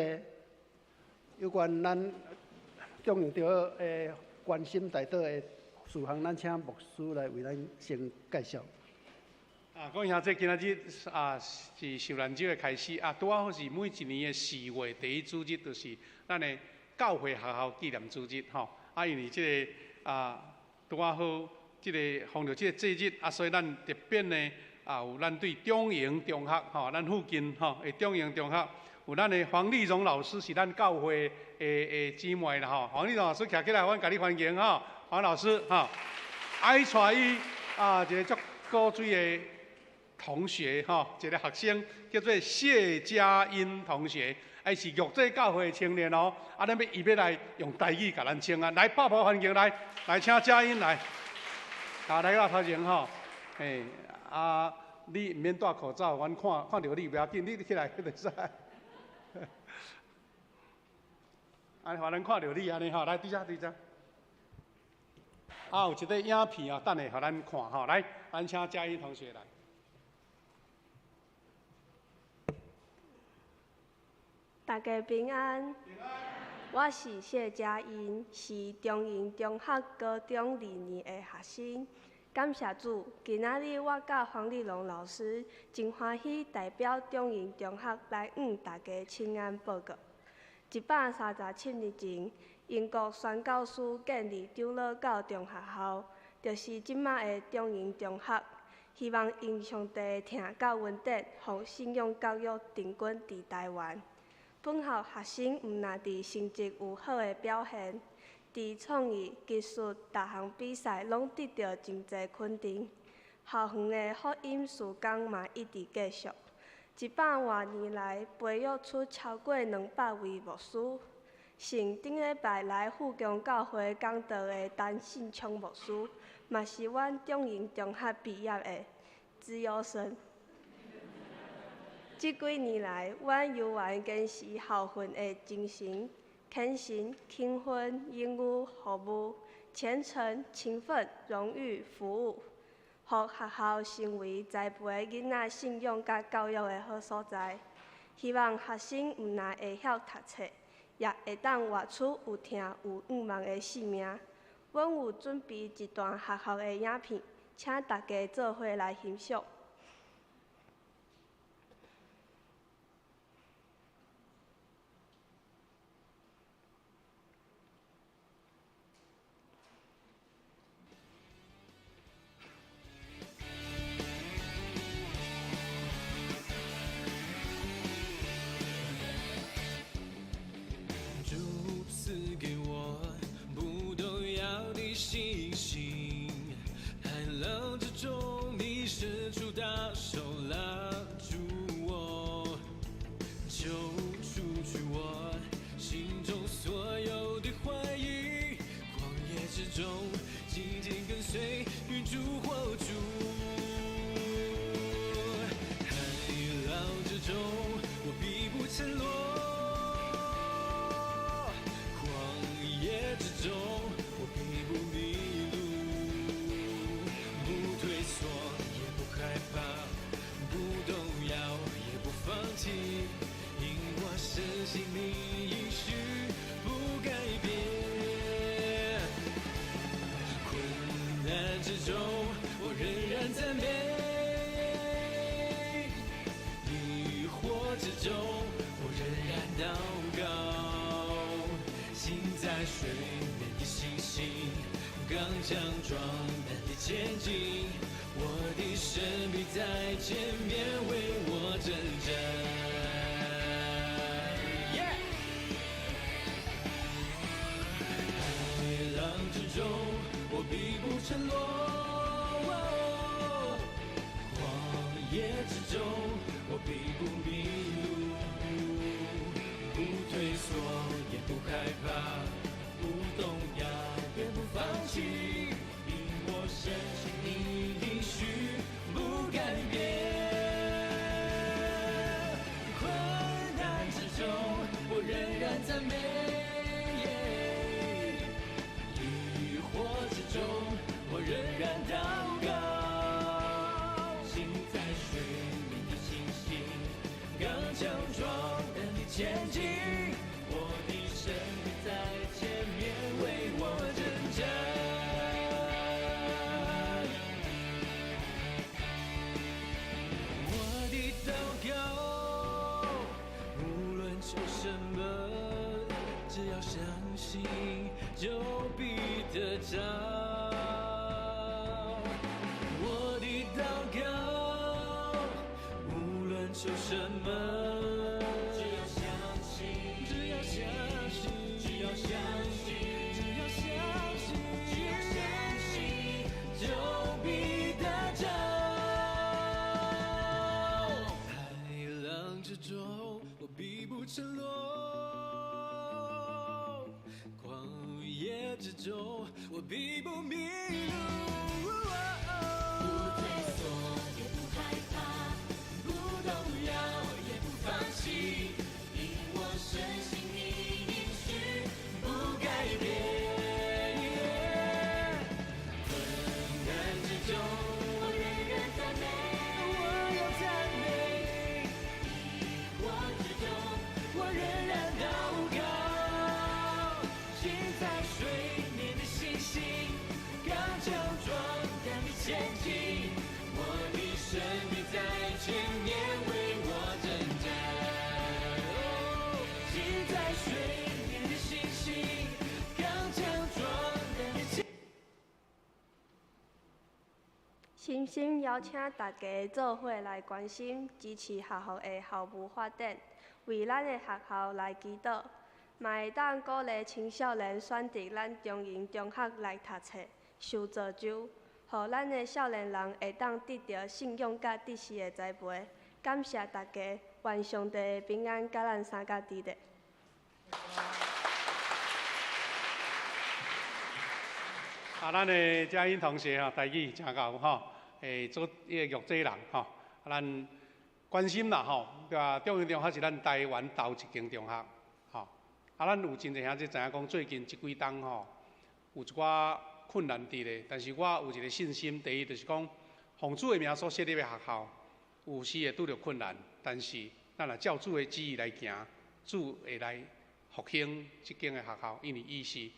有關咱中營中學的關心代禱的事項，咱請牧師來為咱先介紹。啊，各位兄弟，今仔日啊是受難週的開始啊，拄仔好是每一年的4月第一主日，就是咱的教會學校紀念主日吼。啊，因為這个啊拄仔好這个逢著這个節日啊，所以咱特別呢啊有咱對中營中學吼，咱附近吼的中營中學。有咱的黃麗蓉老師是咱教會的姊妹啦吼，黃麗蓉老師徛起來，阮共你歡迎吼，黃老師吼，愛帶伊啊一個足古錐的同學吼，一個學生叫做謝佳音同學，伊是玉濟教會的青年哦，啊，咱欲伊欲來用台語共咱請安，來拍破環境來，來請佳音來，啊來到頭前吼，嘿，啊，你毋免戴口罩，阮看看著你袂要緊，你起來就會使。啊，予咱看著你按呢吼，來，佇遮佇遮。啊，有一個影片啊，等下予咱看吼，來，咱請佳音同學來。大家平安。我是謝佳音，是中營中學高中2年的學生。感謝主，今仔日我佮黃麗蓉老師真歡喜代表中營中學來向大家請安報告。137年前，英國宣教師建立長老教中學校，就是這馬的中營中學。希望用上帝的疼佮恩典，予信仰教育定根佇台灣。本校學生毋但佇成績有好的表現，佇創意、技術逐項比賽攏得著真濟肯定。校園的福音事工嘛一直繼續。100外年來，培育出超過200位牧師。像頂禮拜來富強教會講道的陳信聰牧師，嘛是阮中營中學畢業的資優生。這幾年來，阮猶原堅持校訓的精神：虔誠、勤奮、勇於服務、虔誠、勤奮、榮譽、服務。予學校成為栽培囡仔信仰佮教育的好所在。希望學生毋但會曉讀冊，也會當活出有疼有向望的生命。阮有準備一段學校的影片，請大家做伙來欣賞。信心，海浪之中，你伸出大手拉住我，求除去我心中所有的懷疑。曠野之中，緊緊跟隨，雲柱火柱。海浪之中，我必不沉落。曠野之中，我必不迷路，不退縮，也不害怕，不動搖，也不放棄，因我深信你應許不改變。困難之中，我仍然讚美；疑惑之中，我仍然禱告。心在水面的星星，剛強壯膽的前進，我的神必在前面為我征戰。Yeah! 赞美。疑惑之中，我仍然祷告。行在水面的信心，刚强壮胆地前进。我的神必在前面为我征战。我的祷告，无论求什么，只要相信，就必得着。我的祷告，无论求什么，只要相信，只要相信，只要相信，只要相信，只要相信，就必得着。海浪之中，我必不沉落；旷野之中，我必不迷路。不退缩，也不害怕，不动摇，也不放弃，因我深信你应许不改变。困难之中，我仍然赞美，我要赞美。疑惑之中，我仍然祷告。行在水面的信心，刚强壮胆地前进。我的神必在前面为我征战。行在水面的信心，刚强壮胆地前。深深邀请大家做伙来关心、支持学校的校务发展，为咱的学校来祈祷，嘛会当鼓励青少年选择咱中营中学来读册、受造就，予咱的少年人会当得著信仰佮知识的栽培。感谢大家，愿上帝的平安佮咱三甲伫咧。啊，咱的佳音同学吼，台语真𠢕吼，做伊个玉济人吼，啊，咱关心啦吼，对啊，中营中学是咱台湾头一间中学，吼，啊，咱有真济兄弟知影讲，最近这几冬吼，有一寡困难伫咧，但是我有一个信心，第一就是讲，奉主的名所设立的学校，有时会拄著困难，但是咱若照主的旨意来行，主会来复兴这间的学校，因为伊是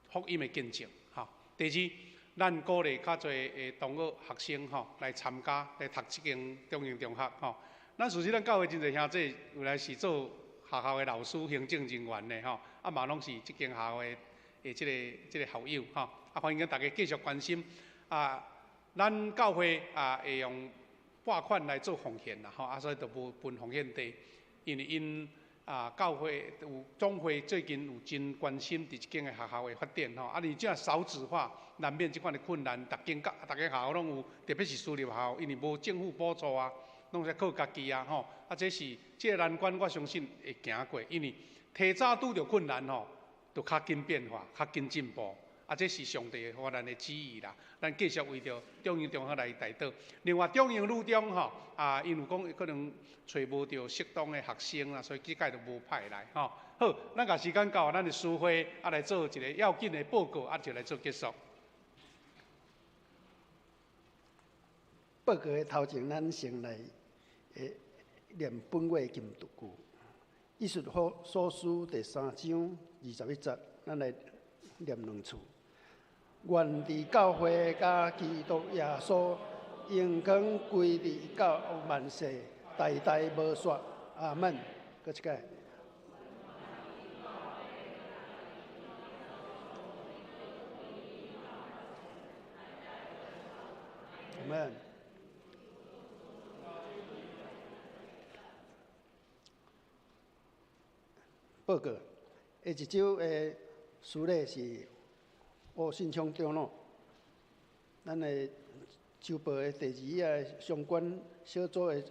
福音的见证。第二，咱鼓励较济的同学学生吼来参加来读这间中营中学吼。咱事实咱教会真济兄弟有来是做学校的老师、行政人员的吼，啊嘛拢是这间学校的这个校友吼。啊，欢迎大家继续关心啊。咱教会啊会用拨款来做奉献啦吼，啊所以就无分奉献地，因为𪜶啊教会有总会最近有真关心伫这间的学校的发展吼，啊，而且少子化难免这款的困难，逐间逐间学校拢有，特别是私立学校，因为无政府补助啊，拢是靠家己啊吼，啊，这是这个难关，我相信会行过，因为提早拄著困难吼，就较紧变化，较紧进步。啊，这是上帝予咱的旨意啦。咱继续为著中营中学来代祷。另外，中营女中吼，啊，𪜶有讲可能揣无著适当的学生啦，所以这届就无派来吼。好，咱共时间到，咱的司会啊来做一个要紧的报告，啊就来做结束。报告的头前，咱先来念本月金句。以弗所书第三章21节，咱来念两次。愿伫教会佮基督耶稣荣光归伫到万世，代代无煞。阿门。阁一摆。阿门。报告，下一周的司礼是吴信昌长老，咱的周报的第二页相关小组的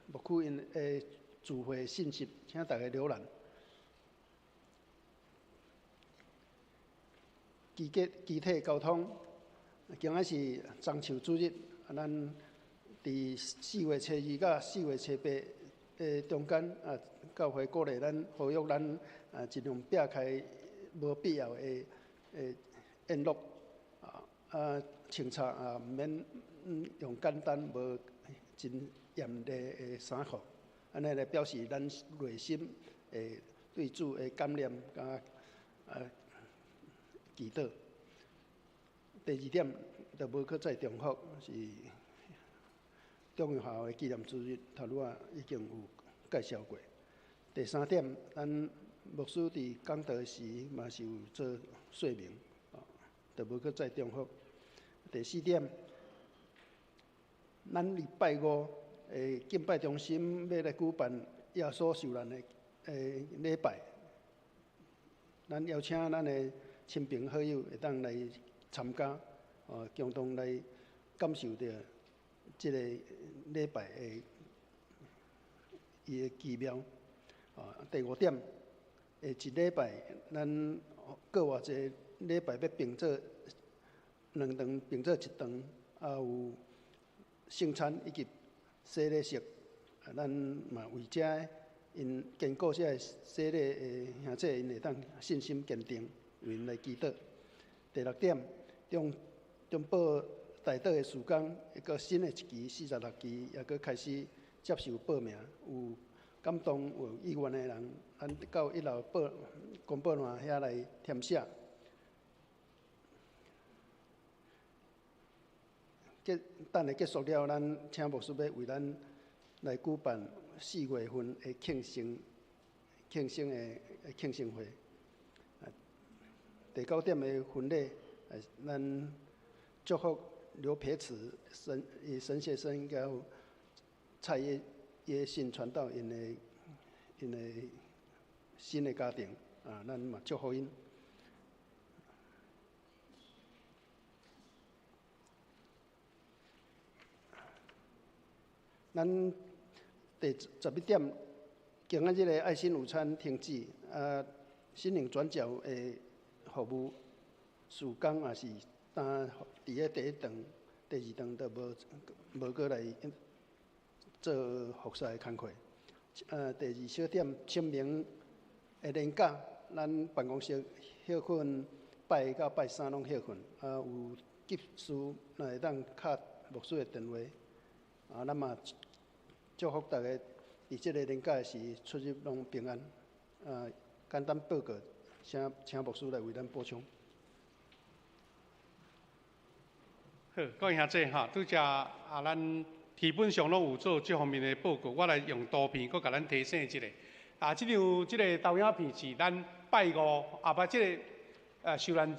牧区𪜶的聚会信息，请大家浏览。机体交通，今仔是樟树主日，啊，咱伫4月初2到4月初8的中间，啊，教会鼓励咱呼吁咱啊，盡量避開無必要的宴樂，啊，穿插啊，毋免用簡單無真豔麗的衫褲，按呢來表示咱內心會對主的感念佮祈禱。第二點，就無閣再重複，是中央學校的紀念主日，頭拄仔已經有介紹過。第三點，咱牧師佇講道時嘛是有做說明，就無閣再重複。第四點，咱禮拜五的敬拜中心欲來舉辦耶穌受難的禮拜，咱邀請咱的親朋好友會當來參加，共同來感受著這個禮拜的伊的奇妙。第五點，下一禮拜咱閣偌濟禮拜欲並做兩場，並做一場，啊有聖餐以及洗禮式，啊，咱嘛為這𪜶堅固這個洗禮的兄弟，𪜶會當信心堅定，為𪜶來祈禱。第六點，中保代禱的事工，一個新的一期46期，也閣開始接受報名，有感動有意願的人，咱到一樓報公報欄遐來填寫。等下結束了，咱請牧師欲為咱來舉辦4月份的慶生會。第九點的婚禮，咱祝福劉培慈神學生佮蔡耶信傳道𪜶的新的家庭，啊，咱嘛祝福𪜶。咱第11點，今仔日的愛心午餐停止，啊，心靈轉角的服務事工也是，當佇咧第一場、第二場都無閣來做服侍的工課。第二小點，清明的連假，咱辦公室歇睏，拜一到拜三攏歇睏。啊，有急事，若會當敲牧師的電話。啊，咱嘛祝福大家佇這个連假時出入攏平安。啊，簡單報告，請牧師來為咱補充。好，各位兄弟哈，拄才啊，咱基本上攏有做這方面的報告，我來用圖片閣共咱提醒一下。啊，這張這个投影片是咱拜五啊，不，這个受難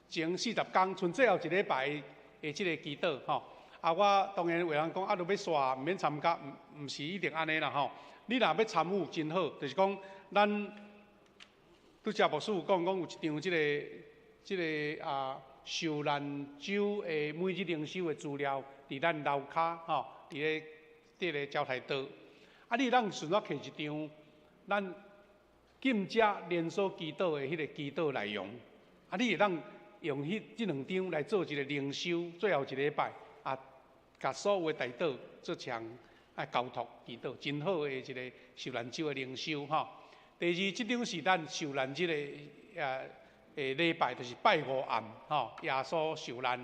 前40天，賰最後一禮拜的這个祈禱吼。啊，我當然有人講啊，若欲煞，毋免參加，毋是一定按呢啦吼。你若欲參與，真好，就是講咱拄才牧師有講，講有一張這个受難週的每日靈修的資料，佇咱樓跤吼，佇咧佇咧交代道。啊，你通順續摕一張咱禁食連鎖祈禱的彼个祈禱內容。啊，你會當用這兩張來做一个靈修，最後一禮拜啊，共所有的代禱做場啊交託祈禱，真好的一个受難週的靈修吼。第二，這張是咱受難日的禮拜，就是拜五暗吼，耶穌受難。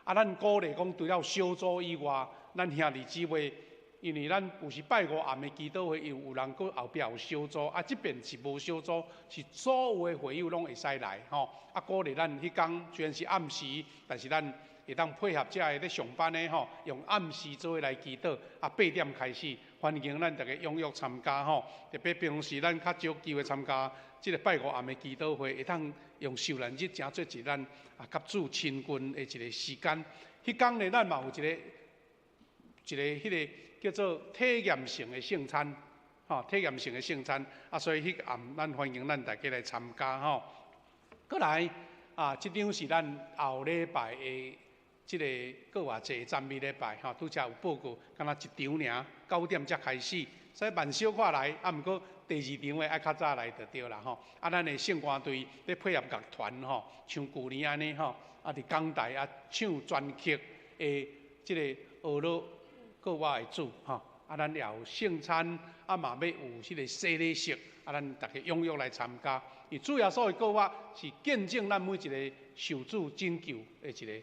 啊，咱鼓勵講，除了小組以外，咱兄弟姊妹，因為咱有時拜五暗的祈禱會，有人閣後壁有小組，啊，這邊是無小組，是所有的會友攏會使來吼。啊，鼓勵咱彼工雖然是暗時，但是咱會當配合遮个咧上班的吼，用暗時做伙來祈禱，啊，8點開始，歡迎咱逐家踴躍參加吼。特別平常時咱較少機會參加這个拜五暗的祈禱會，會當用受難日誠做一咱啊，佮主親近的一个時間。彼工呢，咱嘛有一个彼个叫做體驗性的聖餐，吼，體驗性的聖餐。啊，所以彼個暗咱歡迎咱大家來參加吼。閣來啊，這張是咱後禮拜的這个閣偌濟讚美禮拜吼，拄才有報告，敢若一場爾，9點才開始，所以慢小可來，啊，毋過第二場的愛較早來就對啦吼。啊，咱的聖歌隊咧配合樂團吼，像舊年按呢吼，啊，佇港台啊唱全曲的這个俄羅閣我的主吼。啊，咱也有聖餐，啊嘛欲有彼个洗禮式，啊，咱逐家踴躍來參加。伊主耶穌的復活是見證咱每一个受主拯救的一个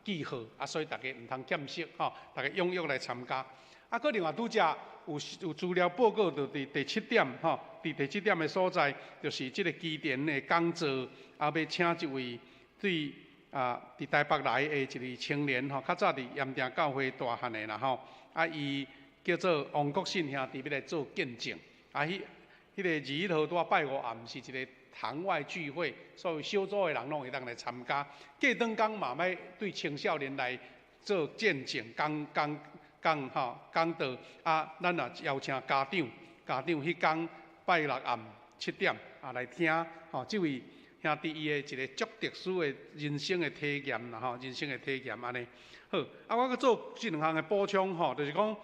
記號，啊，所以逐家毋通欠席吼，逐家踴躍來參加。啊，閣另外拄才有資料報告，就佇第七點吼，佇第七點的所在，就是這个基甸的講座，啊，欲請一位對佇台北來的一个青年吼，較早佇鹽埕教會大漢的啦吼，啊，伊叫做王國信兄弟，欲來做見證。啊，彼個21號拄仔拜五暗是一个堂外聚會，所以小組的人攏會當來參加。過轉工嘛欲對青少年來做見證，講講講吼講道。啊，咱也邀請家長，家長彼工拜六暗7點啊來聽吼，這位兄弟伊的一个足特殊的人生的體驗啦吼，人生的體驗按呢。好，啊，我閣做這兩項的補充吼，就是講，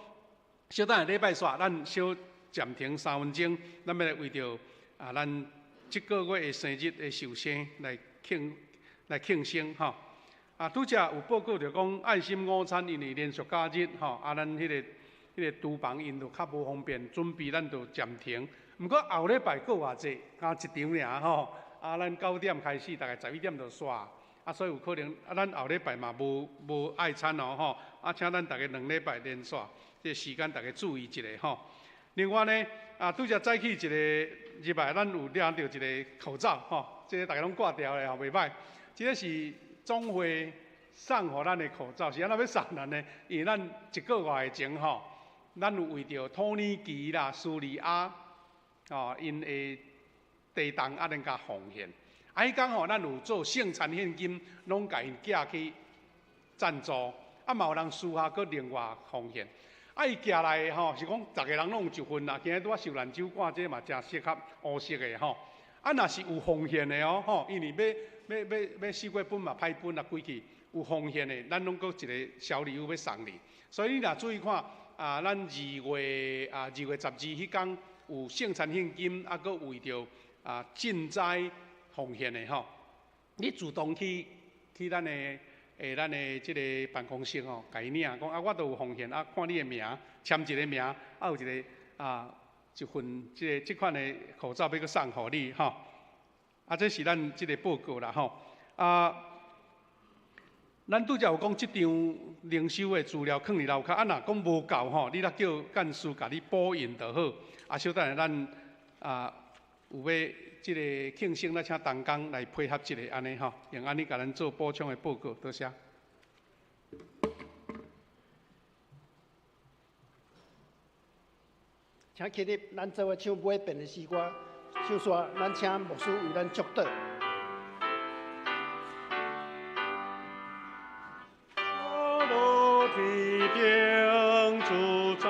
小等下禮拜煞，咱小暫停3分鐘，咱欲來為著啊，咱這个月的生日的壽星來慶生吼。啊，拄才有報告就講愛心午餐因為連續假日吼，啊，咱彼个廚房𪜶就較無方便準備，咱就暫停。毋過後禮拜閣偌濟，敢一場爾吼。啊，咱9點開始，大概11點就煞。啊，所以有可能啊，咱後禮拜嘛無愛餐哦吼。啊，請咱逐家2禮拜連續，這個時間逐家注意一下吼。另外呢，啊，拄才早起一個入來，咱有領著一个口罩吼，這个逐家攏掛牢咧吼，袂歹。這个是總會送予咱的口罩，是按怎欲送咱呢？因為咱一个外前吼，咱有為著土耳其啦、敘利亞，吼，𪜶的地動啊，恁共奉獻。啊，彼工吼，咱有做聖餐獻金，攏共𪜶寄去贊助。啊，嘛有人私下閣另外奉獻。啊，伊寄來的吼，是講逐个人攏有一份啦。今日拄仔受難週掛這嘛誠適合烏色的吼。啊，若是有奉獻的哦，吼，因為欲四月份嘛歹分啊，規氣有奉獻的，咱攏閣一个小禮物欲送你。所以你若注意看啊，咱2月12彼工有聖餐獻金，啊，閣為著賑災奉獻的吼，你主動去咱的咱的這个辦公室吼，共伊領講啊，我都有奉獻啊，看你的名，簽一个名，啊有一个啊一份這款的口罩欲閣送予你吼。啊，這是咱這个報告啦吼。啊，咱拄才有講這張靈修的資料囥佇樓跤，啊，若講無夠吼，你若叫幹事共你補印就好。啊，小等下咱啊有欲這个慶生，咱請同工來配合一下按呢吼，用按呢共咱做補充的報告，多謝。請起立，咱做伙唱尾遍的詩歌，唱煞，咱請牧師為咱祝禱。天主宰，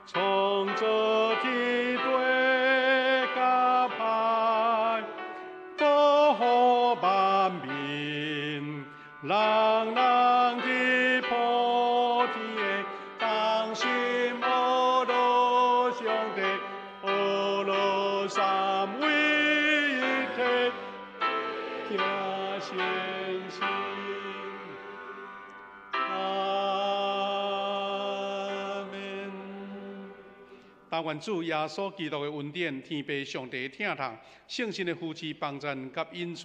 創造天地甲海，保護萬民，人人佇普天的同心學樂上帝，學樂三位一體，聽聖經。阿門。但願主耶穌基督的恩典、天父上帝的疼痛、聖神的扶持、幫助佮引帶，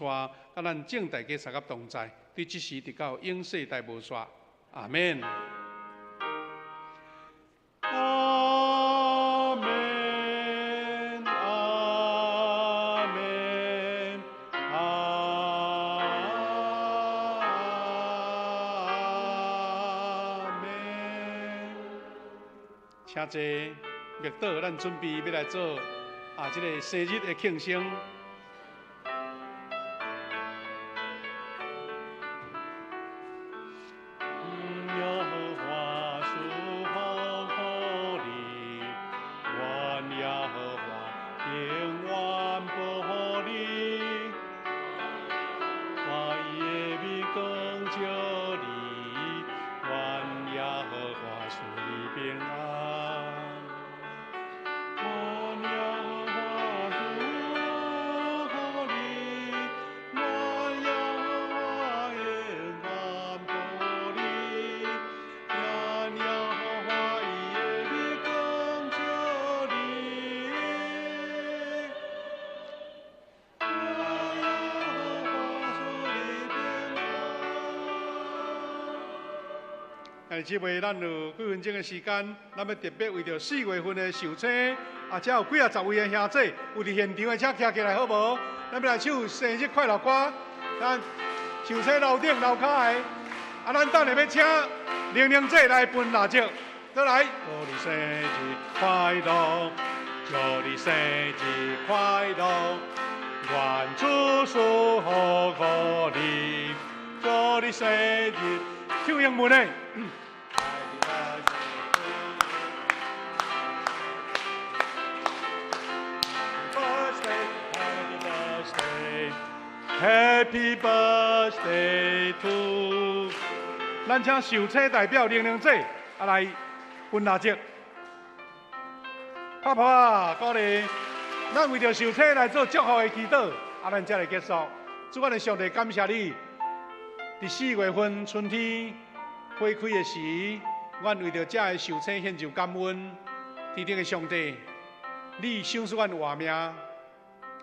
佮咱眾大家三佮同在，對這時直到永世代無煞。阿門。阿門，阿門，阿門。請坐，默禱，咱準備欲來做這个生日的慶生。耶和華賜福予你，願耶和華永遠保護你，願伊的面光照你，願耶和華賜你平安。願耶和華兄弟姊妹，咱有幾分鐘的時間，咱欲特別為著4月份的壽星，啊，遮有幾仔十位的兄姊，有佇現場的，請徛起來好無？咱欲來唱生日快樂歌，咱壽星樓頂樓跤的，啊，咱等下欲請玲玲姐來分蠟燭，倒來，祝你生日快樂，祝你生日快樂，願主賜福予你，祝你生日，唱英文的。Happy birthday, Happy birthday to。咱請壽星代表玲玲姐啊來分蠟燭。拍拍啊，鼓勵。咱為著壽星來做祝福的祈禱，啊，咱才來結束。主，阮的上帝，感謝你。佇4月份春天花開的時，阮為著這个壽星獻上感恩。天頂的上帝，你賞賜阮活命，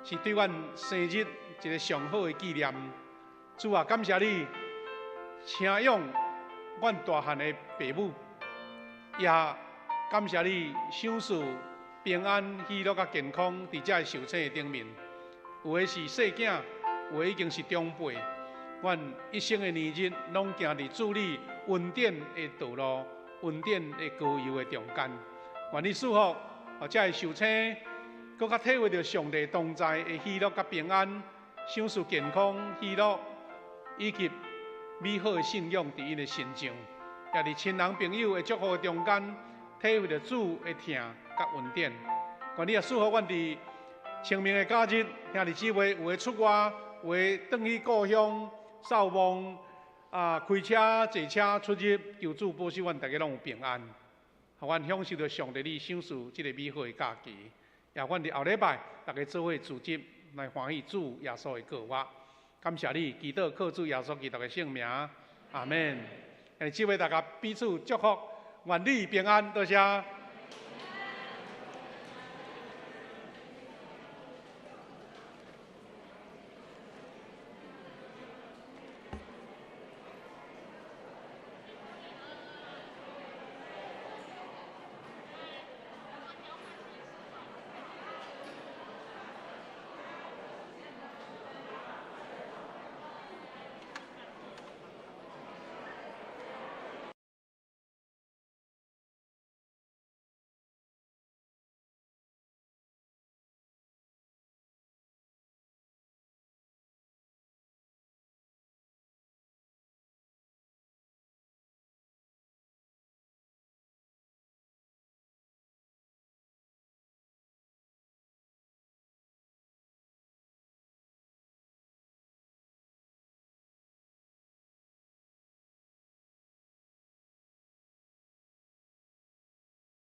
是對阮生日一個上好的紀念。主啊，感謝你，請養阮大漢的爸母，也感謝你賞賜平安、喜樂佮健康佇這个壽星的頂面。有的是細囝，有的已經是長輩。阮一生的年日，攏行佇主你恩典的道路、恩典的膏油的中間。願你賜福，予這个壽星，閣較體會著上帝同在的喜樂佮平安，賞賜健康、喜樂以及美好的信仰佇𪜶的身上，也佇親人朋友的祝福的中間，體會著主的疼佮恩典。願你也賜福阮佇清明的假日，兄弟姊妹有的出外，有的轉去故鄉掃墓，啊，開車坐車出入，求主保守阮逐家攏有平安，予阮享受著上帝你賞賜這个美好的假期。也阮佇後禮拜，逐家做伙聚集來歡喜主耶穌的復活。感謝你，祈禱靠主耶穌基督的聖名，阿門。兄弟姊妹，大家彼此祝福，願你平安，多謝。